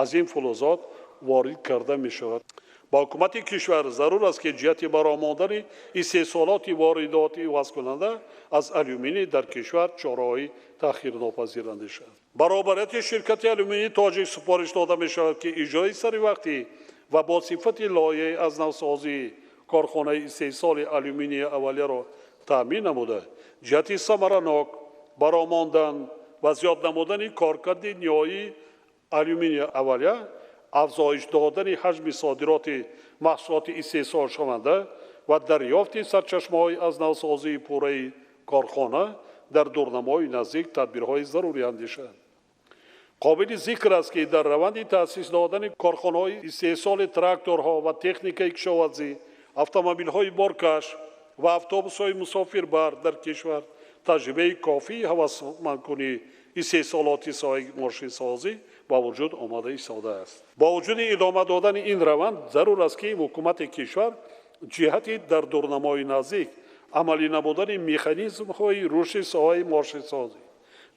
аз ин фулузот ворид карда мешавад. Ба ҳукумати кишвар зарур аст, ки ҷиҳати ба роҳ мондани истеҳсолоти воридоти ивазкунанда аз алюминий дар кишвар чораҳои таъхирнопазир андешад. Баробарияти ширкати алюминии тоҷик супориш дода мешавад, ки иҷрои саривақтӣ ва бо сифати лоиҳаи аз навсозии корхонаи истеҳсоли алюминии аввалияро таъмин намуда, ҷиҳати самаранок ба роҳ мондан ва зиёд намудани коркарди ниҳоии алюминии аввалия, афзоиш додани ҳаҷми содироти маҳсулоти истеҳсолшаванда ва дарёфти сарчашмаҳои аз навсозии пурраи корхона дар дурнамои наздик тадбирҳои зарурӣ андешад. Қобили зикр аст, ки дар раванди таъсис додани корхонаҳои истеҳсоли тракторҳо ва техникаи кишоварзӣ, автомобилҳои боркаш ва автобусҳои мусофирбар дар кишвар таҷрибаи кофии ҳавасмандкунии истеҳсолоти соҳаи мошинсозӣ ба вуҷуд омада истодааст. Бо вуҷуди идома додани ин раванд зарур аст, ки ҳукумати кишвар ҷиҳати дар дурнамои наздик амалӣ намудани механизмҳои рушди соҳаи мошинсозӣ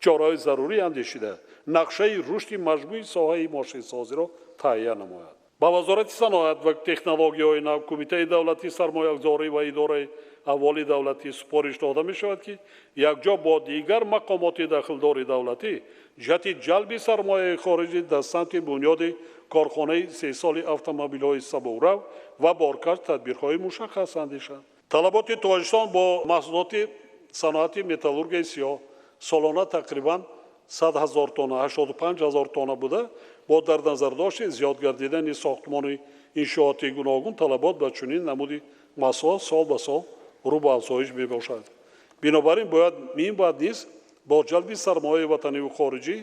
чораҳои зарурӣ андешида, нақшаи рушди маҷмӯи соҳаи мошинсозиро таҳия намояд. Ба Вазорати саноат ва технологияҳои нав, Кумитаи давлатии сармоягузорӣ ва идораи амволи давлатӣ супориш дода мешавад, ки якҷо бо дигар мақомоти дахлдори давлатӣ ҷиҳати ҷалби сармояи хориҷӣ дар самти бунёди корхонаи истеҳсоли автомобилҳои сабукрав ва боркаш тадбирҳои мушаххас андешанд. Талаботи Тоҷикистон бо маҳсулоти саноати металлургияи сиёҳ солона тақрибан 100 ҳазор тонна, 85 ҳазор тонна буда, бо дар назардошти зиёд гардидани сохтмони иншооти гуногун талабот ба чунин намуди маҳсулот сол ба сол рӯ ба афзоиш мебошад. Бинобар ин бояд минбаъд низ бо ҷалби сармояи ватаниву хориҷӣ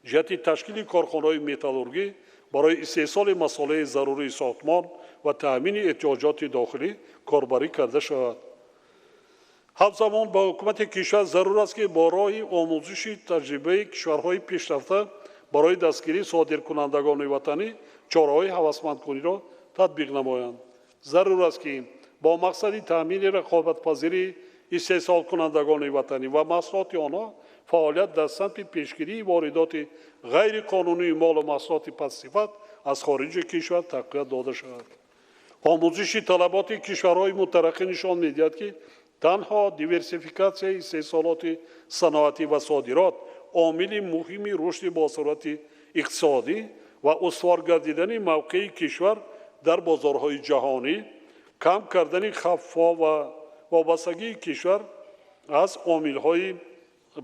ҷиҳати ташкили корхонаҳои металлургӣ барои истеҳсоли масолеҳи зарурии сохтмон ва таъмини эҳтиёҷоти дохилӣ корбарӣ карда шавад. Ҳамзамон ба ҳукумати кишвар зарур аст, ки бо роҳи омӯзиши таҷрибаи кишварҳои пешрафта барои дастгирии содиркунандагони ватанӣ чораҳои ҳавасмандкуниро татбиқ намоянд. Зарур аст, ки бо мақсади таъмини рақобатпазирии истеҳсолкунандагони ватанӣ ва маҳсулоти онҳо фаъолият дар самти пешгирии воридоти ғайриқонунии молу маҳсулоти пастсифат аз хориҷи кишвар тақвият дода шавад. Омӯзиши талаботи кишварҳои мутараққӣ нишон медиҳад, ки танҳо диверсификатсияи истеҳсолоти саноатӣ ва содирот омили муҳими рушди босуръати иқтисодӣ ва устувор гардидани мавқеи кишвар дар бозорҳои ҷаҳонӣ, кам кардани хавфҳо ва вобастагии кишвар аз омилҳои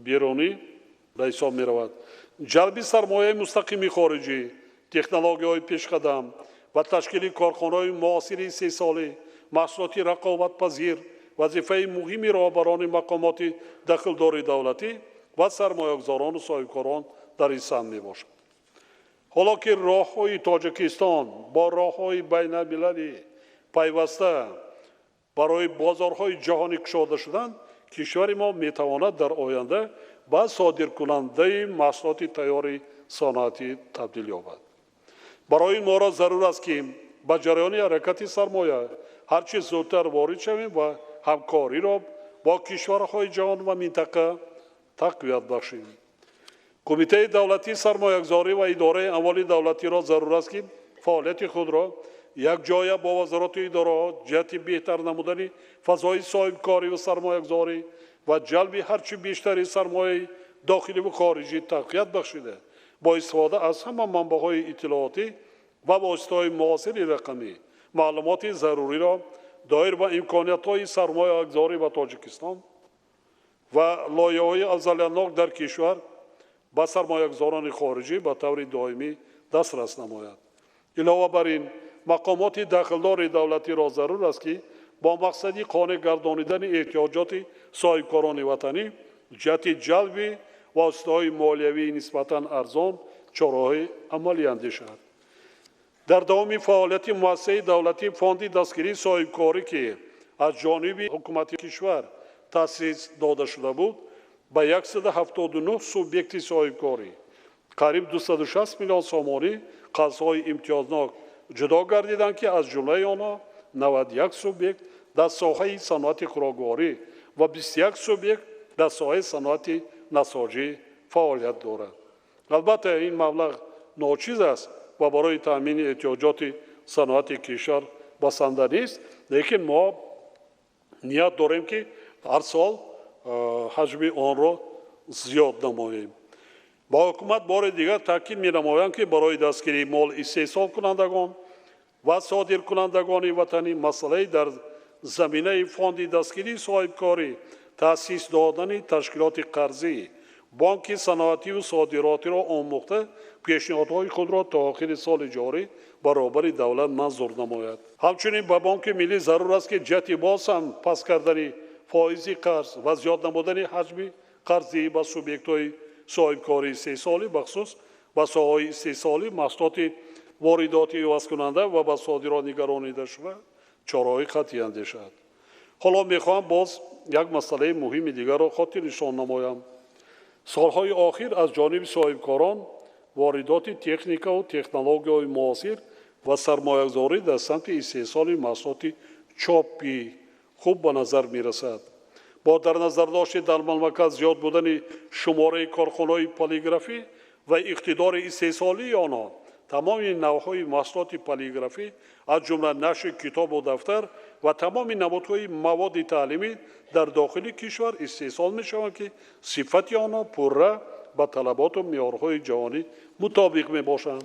берунӣ ба ҳисоб меравад. Ҷалби сармояи мустақими хориҷӣ, технологияҳои пешқадам ва ташкили корхонаҳои муосири истеҳсолӣ, маҳсулоти рақобатпазир вазифаи муҳими роҳбарони мақомоти дахлдори давлатӣ ва сармоягузорону соҳибкорон дар ин самт мебошад. Ҳоло ки роҳҳои Тоҷикистон бо роҳҳои байналмилалӣ пайваста барои бозорҳои ҷаҳонӣ кушода шуданд, кишвари мо метавонад дар оянда ба содиркунандаи маҳсулоти тайёри саноатӣ табдил ёбад. Барои ин моро зарур аст, ки ба ҷараёни ҳаракати сармоя ҳарчи зудтар ворид шавем ва ҳамкориро бо кишварҳои ҷаҳон ва минтақа тақвият бахшем. Кумитаи давлатии сармоягузорӣ ва идораи амволи давлатиро зарур аст, ки фаъолияти худро якҷоя бо вазорату идораҳо ҷиҳати беҳтар намудани фазои соҳибкорӣ ва сармоягузорӣ ва ҷалби ҳарчи бештари сармояи дохиливу хориҷӣ тақвият бахшида, бо истифода аз ҳама манбаъҳои иттилоотӣ ва воситаҳои муосири рақамӣ маълумоти заруриро доир ба имкониятҳои сармоягузорӣ ба Тоҷикистон ва лоиҳаҳои афзалиятнок дар кишвар ба сармоягузорони хориҷӣ ба таври доимӣ дастрас намояд. Илова бар ин, мақомоти дахлдори давлатиро зарур аст, ки бо мақсади қонеъ гардонидани эҳтиёҷоти соҳибкорони ватанӣ ҷиҳати ҷалби воситаҳои молиявии нисбатан арзон чораҳои амалӣ андешад. Дар давоми фаъолияти муассисаи давлатии Фонди дастгирии соҳибкорӣ, ки аз ҷониби ҳукумати кишвар таъсис дода шуда буд, ба 179 субъекти соҳибкорӣ қариб 260 миллион сомонӣ қарзҳои имтиёзнок ҷудо гардиданд, ки аз ҷумлаи онҳо 91 субъект дар соҳаи саноати хӯрокворӣ ва 21 субъект дар соҳаи саноати насоҷӣ фаъолият дорад. Албатта, ин маблағ ночиз аст ва барои таъмини эҳтиёҷоти саноати кишвар басанда нест, лекин мо ният дорем, ки ҳар сол ҳаҷми онро зиёд намоем. Ба ҳукумат бори дигар таъкид менамоям, ки барои дастгирии мол истеҳсолкунандагон ва содиркунандагони ватанӣ масъалаи дар заминаи Фонди дастгирии соҳибкорӣ таъсис додани ташкилоти қарзӣ, бонки саноативу содиротиро омӯхта, пешниҳодҳои худро то охири соли ҷорӣ баробари давлат манзур намояд. Ҳамчунин ба Бонки Миллӣ зарур аст, ки ҷиҳати боз ҳам паст кардани фоизи қарз ва зиёд намудани ҳаҷми қарзӣ ба субъектҳои соҳибкории истеҳсолӣ, бахусус ба соҳаҳои истеҳсолӣ маҳсулоти воридоти ивазкунанда ва ба содирот нигаронида шуда, чораҳои қатъӣ андешад. Ҳоло мехоҳам боз як масъалаи муҳими дигарро хотирнишон намоям. Солҳои охир аз ҷониби соҳибкорон воридоти техникаву технологияҳои муосир ва сармоягузорӣ дар самти истеҳсоли маҳсулоти чопӣ хуб ба назар мерасад. Бо дар назардошти дар мамлакат зиёд будани шумораи корхонаҳои полиграфӣ ва иқтидори истеҳсолии онҳо Тамоми навъҳои маҳсулоти полиграфӣ, аз ҷумла нашри китобу дафтар ва тамоми намудҳои маводи таълимӣ дар дохили кишвар истеҳсол мешаванд, ки сифати онҳо пурра ба талаботу меъёрҳои ҷаҳонӣ мутобиқ мебошанд.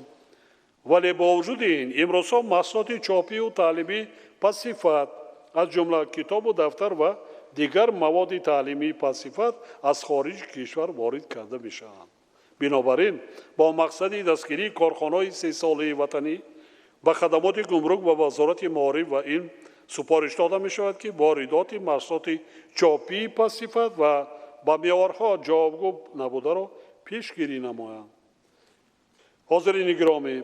Вале бо вуҷуди ин имрӯзҳо маҳсулоти чопию таълимӣ пастсифат, аз ҷумла китобу дафтар ва дигар маводи таълимии пастсифат аз хориҷи кишвар ворид карда мешаванд. Бинобар ин бо мақсади дастгирии корхонаҳои истеҳсолии ватанӣ ба хадамоти гумрук ва Вазорати маориф ва илм супориш дода мешавад, ки воридоти маҳсулоти чопии пастсифат ва ба меъёрҳо ҷавобгӯ набударо пешгирӣ намоянд. Ҳозирини гиромӣ,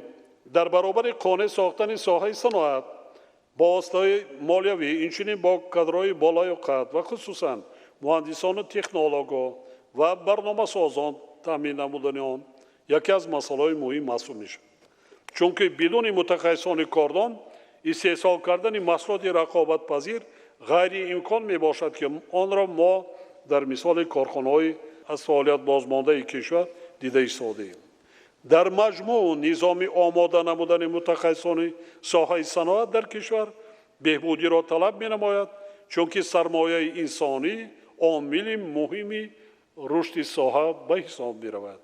дар баробари қонеъ сохтани соҳаи саноат бо воситаҳои молиявӣ, инчунин бо кадрҳои болаёқат ва хусусан муҳандисону технологҳо ва барномасозон таъмин намудани он яке аз масъалаҳои муҳим маҳсуб мешавад. Чунки бидуни мутахассисони кордон истеҳсол кардани маҳсулоти рақобатпазир ғайриимкон мебошад, ки онро мо дар мисоли корхонаҳои аз фаъолият бозмондаи кишвар дида истодаем. Дар маҷмӯъ низоми омода намудани мутахассисони соҳаи саноат дар кишвар беҳбудиро талаб менамояд, чунки сармояи инсонӣ омили муҳими рушди соҳа ба ҳисоб меравад.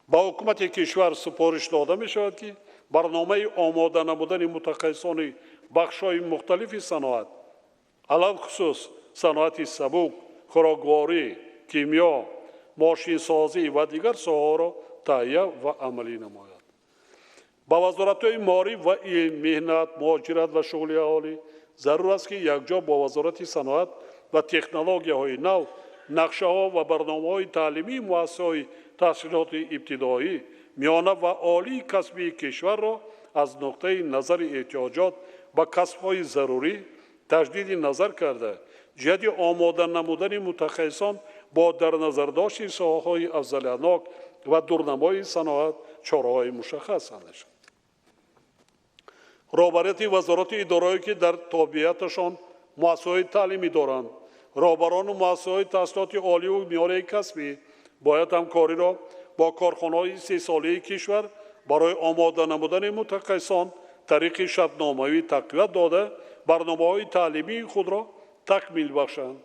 Ба ҳукумати кишвар супориш дода мешавад, ки барномаи омода намудани мутахассисони бахшҳои мухталифи саноат, алалхусус саноати сабук, хӯрокворӣ, кимиё, мошинсозӣ ва дигар соҳаҳоро таҳия ва амалӣ намояд. Ба вазоратҳои маориф ва илм, меҳнат, муҳоҷират ва шуғли аҳолӣ зарур аст, ки якҷо бо Вазорати саноат ва технологияҳои нав нақшаҳо ва барномаҳои таълимии муассисаҳои таҳсилоти ибтидоӣ, миёна ва олии касбии кишварро аз нуқтаи назари эҳтиёҷот ба касбҳои зарурӣ таҷдиди назар карда, ҷиҳати омода намудани мутахассисон бо дар назардошти соҳаҳои афзалиятнок ва дурнамои саноат чораҳои мушаххас андешанд. Роҳбарияти вазорату идораҳое, ки дар тобеияташон муассисаҳои таълимӣ доранд, роҳбарону муассисаҳои таҳсилоти олию миёнаи касбӣ бояд ҳамкориро бо корхонаҳои истеҳсолии кишвар барои омода намудани мутахассисон тариқи шартномавӣ тақвият дода, барномаҳои таълимии худро такмил бахшанд.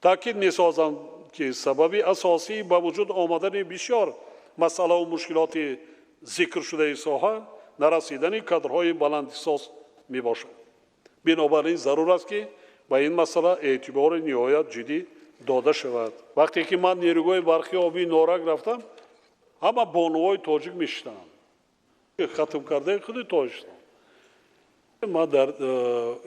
Таъкид месозам, ки сабаби асосии ба вуҷуд омадани бисёр масъалаву мушкилоти зикршудаи соҳа нарасидани кадрҳои баландихтисос мебошад. Бинобар ин зарур аст, ки ба ин масъала эътибори ниҳоят ҷиддӣ дода шавад. Вақте ки ман нерӯгоҳи барқи обии Норак рафтам, ҳама бонувои тоҷик мешиштанд, хатм кардаи худи Тоҷикистон. Ман дар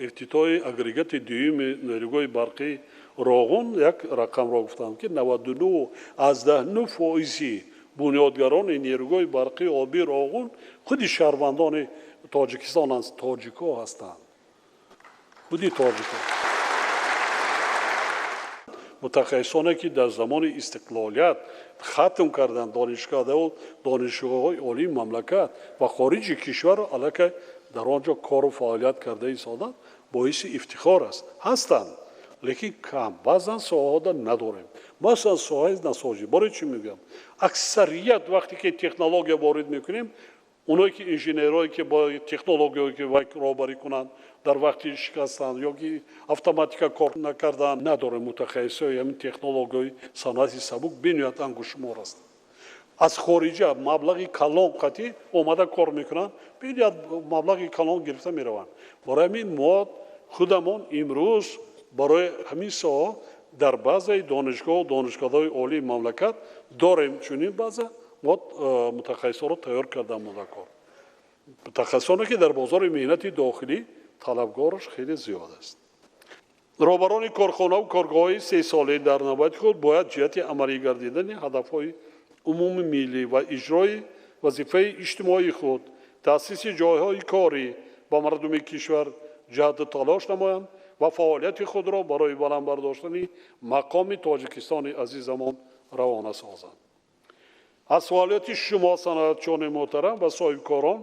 ифтитоҳи агрегати дуюми нерӯгоҳи барқии Роғун як рақамро гуфтам, ки 99,9% бунёдгарони нерӯгоҳи барқии обии Роғун худи шаҳрвандони Тоҷикистон тоҷикҳо ҳастанд, худи тоҷикҳо. Мутахассисоне, ки дар замони истиқлолият хатм карданд донишкадаву донишгоҳҳои олии мамлакат ва хориҷи кишварро аллакай дар он ҷо кору фаъолият карда истоданд, боиси ифтихор аст. Ҳастанд, лекин кам. Баъзан соҳаҳода надорем. Масалан, соҳаи насоҷӣ. Барои чӣ мегӯям? Аксарият вақте ки технология ворид мекунем, оное ки инженерое, ки бо технологияое, ки вай роҳбарӣ кунанд, дар вақти шикастан ё ки автоматика кор накардан, надорем. Мутахассисои ҳамин технологияи саноати сабук бениҳоят ангуштшумор ҳастанд. Аз хориҷа маблағи калон қатъӣ омада кор мекунанд, бениҳоят маблағи калон гирифта мераванд. Барои ҳамин мо худамон имрӯз барои ҳамин соҳа дар баъзеи донишгоҳу донишкадаҳои олии мамлакат дорем чунин баъза мо мутахассисонро тайёр карда монда кор. Мутахассисоне, ки дар бозори меҳнати дохилӣ талабгораш хеле зиёд аст. Роҳбарони корхонаву коргоҳҳои истеҳсолӣ дар навбати худ бояд ҷиҳати амалӣ гардидани ҳадафҳои умумимиллӣ ва иҷрои вазифаи иҷтимоии худ, таъсиси ҷойҳои корӣ ба мардуми кишвар ҷаҳду талош намоянд ва фаъолияти худро барои баланд бардоштани мақоми Тоҷикистони азизамон равона созанд. Аз фаъолияти шумо, саноатчиёни муҳтарам ва соҳибкорон,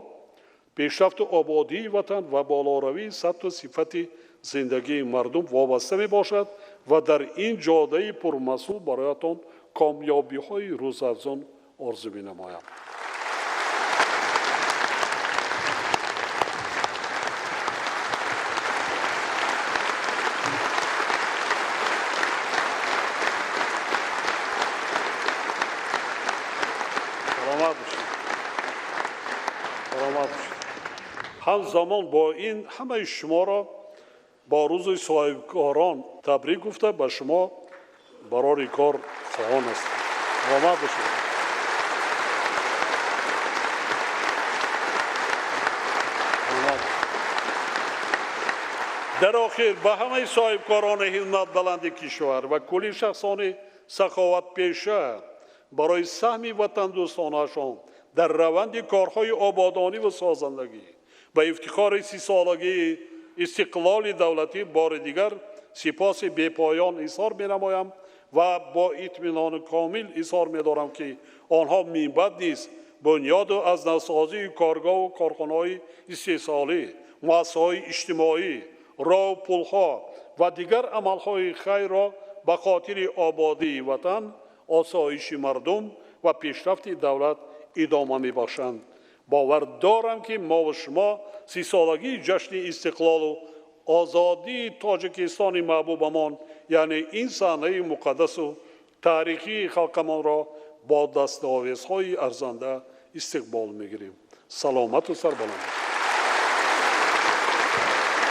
пешрафту ободии ватан ва болоравии сатҳу сифати зиндагии мардум вобаста мебошад ва дар ин ҷодаи пурмасъул бароятон комёбиҳои рӯзафзун орзу менамоям. Саломат бошед, саломат бошед. Ҳамзамон бо ин ҳамаи шуморо бо рӯзи соҳибкорон табрик гуфта, ба шумо барори кор хоҳон ҳастам. Саломат бошед. Дар охир ба ҳамаи соҳибкорони ҳимматбаланди кишвар ва кулли шахсони саховатпеша барои саҳми ватандӯстонаашон дар раванди корҳои ободонӣ ва созандагӣ ба ифтихори 30-солагии истиқлоли давлатӣ бори дигар сипоси бепоён изҳор менамоям ва бо итминони комил изҳор медорам, ки онҳо минбаъд низ бунёду аз навсозии коргоҳу корхонаҳои истеҳсолӣ, муассисаҳои иҷтимоӣ, роҳу пулҳо ва дигар амалҳои хайрро ба хотири ободии ватан, осоиши мардум ва пешрафти давлат идома мебахшанд. Бовар дорам, ки мо ва шумо 30-солагии ҷашни истиқлолу озодии Тоҷикистони маҳбубамон, яъне ин саҳнаи муқаддасу таърихии халқамонро бо дастовезҳои арзанда истиқбол мегирем. Саломату сарбаланд.